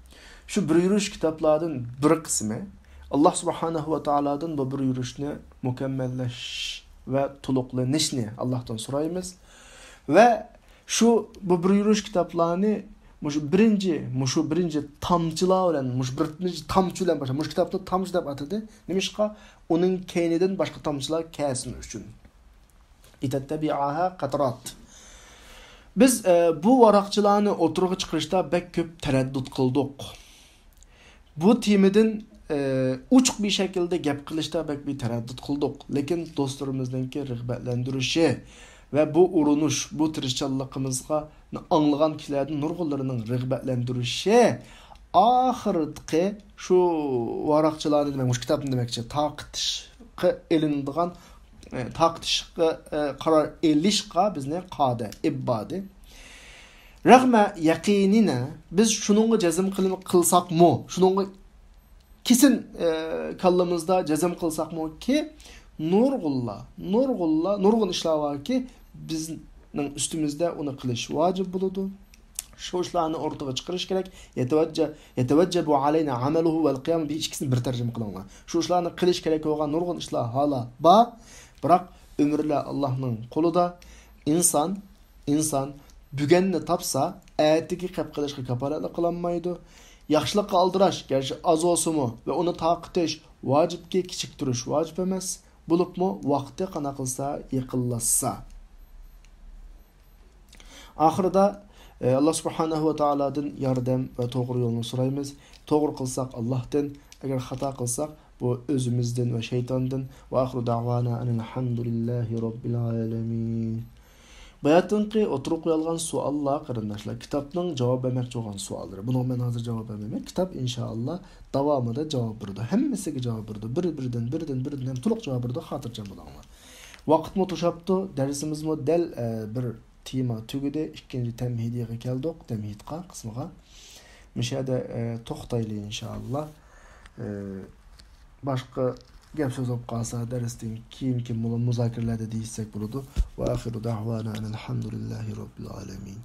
شۇ بىر يۈرۈش كىتابلاردىن بىر قىسمى. ئاللاھ سۇبھانەھۇ ۋە تائالادىن بۇ بىر يۈرۈشنى مۇكەممەللەش ۋە تولۇقلىنىشنى ئاللاھتىن سورايمىز. ۋە شۇ بۇ بىر يۈرۈش كىتابلارنى مۇشۇ بىرىنچى، مۇشۇ بىرىنچى تامچىلار بىلەن، مۇشۇ بىرىنچى تامچە بىلەن باشلاپ، مۇشۇ كىتابنى تامچە دەپ ئاتىدى. نېمىشقا؟ ئۇنىڭ كەينىدىن باشقا تامچىلار كەلسۇن ئۈچۈن. لىتەتتەبىئەھا قەترات. بىز، ئە، بۇ ۋاراقچىلارنى ئوتتۇرىغا چىقىرىشتا بەك كۆپ تەرەددۇت قىلدۇق. بۇ تېمىدىن، ئە، ئوچۇق بىر شەكىلدە گەپ قىلىشتا بەك بىر تەرەددۇت قىلدۇق. لېكىن دوستلىرىمىزنىڭكى رىغبەتلەندۈرۈشى ۋە بۇ ئۇرۇنۇش، بۇ تىرىشچانلىقىمىزغا ئاڭلىغان كىشىلەردىن نۇرغۇنلىرىنىڭ رىغبەتلەندۈرۈشى ئاخىرقى شۇ ۋاراقچىلارنى دېمەك، مۇشۇ كىتابنى دېمەكچى، تارقىتىشقا ئېلىنىدىغان، ئە، تارقىتىشقا، ئە، قارار ئېلىشقا بىزنى قادە، ئىببادى. رەغمە يەقىنىنا، بىز شۇنىڭغا جەزم قىل-، قىلساقمۇ، شۇنىڭغا كېسىن، ئە، كاللىمىزدا جەزم قىلساقمۇكى، نۇرغۇنلا، نۇرغۇنلا، نۇرغۇن ئىشلار باركى، بىزنىڭ ئۈستىمىزدە ئۇنى قىلىش ۋاجىپ بولىدۇ. شۇ ئىشلارنى ئوتتۇرىغا چىقىرىش كېرەك. يەتەۋەججە-، يەتەۋەججەبۇ ئەلەينا ئەمەلۇھۇ ۋەل قىيامۇ بىھى، ئىككىسىنى بىر تەرجىمە قىلىڭلار. شۇ ئىشلارنى قىلىش كېرەك بولغان نۇرغۇن ئىشلار ھالا بار. بىراق ئۆمۈرلەر ئاللاھنىڭ قولىدا. ئىنسان، ئىنسان بۈگۈننى تاپسا، ئەتىگە قېپ قېلىشقا كاپالەتلىك قىلالمايدۇ. ياخشىلىققا ئالدىراش، گەرچە ئاز بولسىمۇ، ۋە ئۇنى تارقىتىش ۋاجىپكى، كېچىكتۈرۈش ۋاجىپ ئەمەس. بولۇپمۇ ۋاقتى قانداق قىلسا يېقىنلاشسا. ئاخىرىدا، ئە، ئاللا سۇبھانەھۇ ۋە تائالادىن ياردەم ۋە توغرا يولنى سورايمىز. توغرا قىلساق ئاللاھتىن، ئەگەر خاتا قىلساق بۇ ئۆزىمىزدىن ۋە شەيتاندىن. ۋە ئاخىرۇ دەئۋانا ئەنىل ھەمدۇلىللاھى رەببىل ئالەمىن. باياتىنقى ئوتتۇرىغا قويۇلغان سوئاللار، قېرىنداشلار، كىتابنىڭ جاۋاب بەرمەكچى بولغان سوئاللىرى. بۇنىڭغا مەن ھازىر جاۋاب بەرمەيمەن. كىتاب، ئىنشائاللا، داۋامىدا جاۋاب بېرىدۇ. ھەممىسىگە جاۋاب بېرىدۇ. بىر-بىرىدىن، بىردىن، بىردىن ھەم تولۇق جاۋاب بېرىدۇ. خاتىرجەم بولۇڭلار. ۋاقىتمۇ توشاپتۇ. دەرسىمىزمۇ دەل، ئە، بىر تېما تۈگىدى. ئىككىنچى تەمھىدىيغا كەلدۇق. تەمھىدقا قىسمىغا. مۇشۇ يەردە، ئە، توختايلى، ئىنشائاللا. ئە، باشقا گەپ سۆز بولۇپ قالسا، دەرستىن كېيىنكى مۇلا-، مۇزاكىرىلەردە دېيىشسەك بولىدۇ. ۋە ئاخىرۇ دەئۋانا ئەنىل ھەمدۇلىللاھى رەببىل ئالەمىن.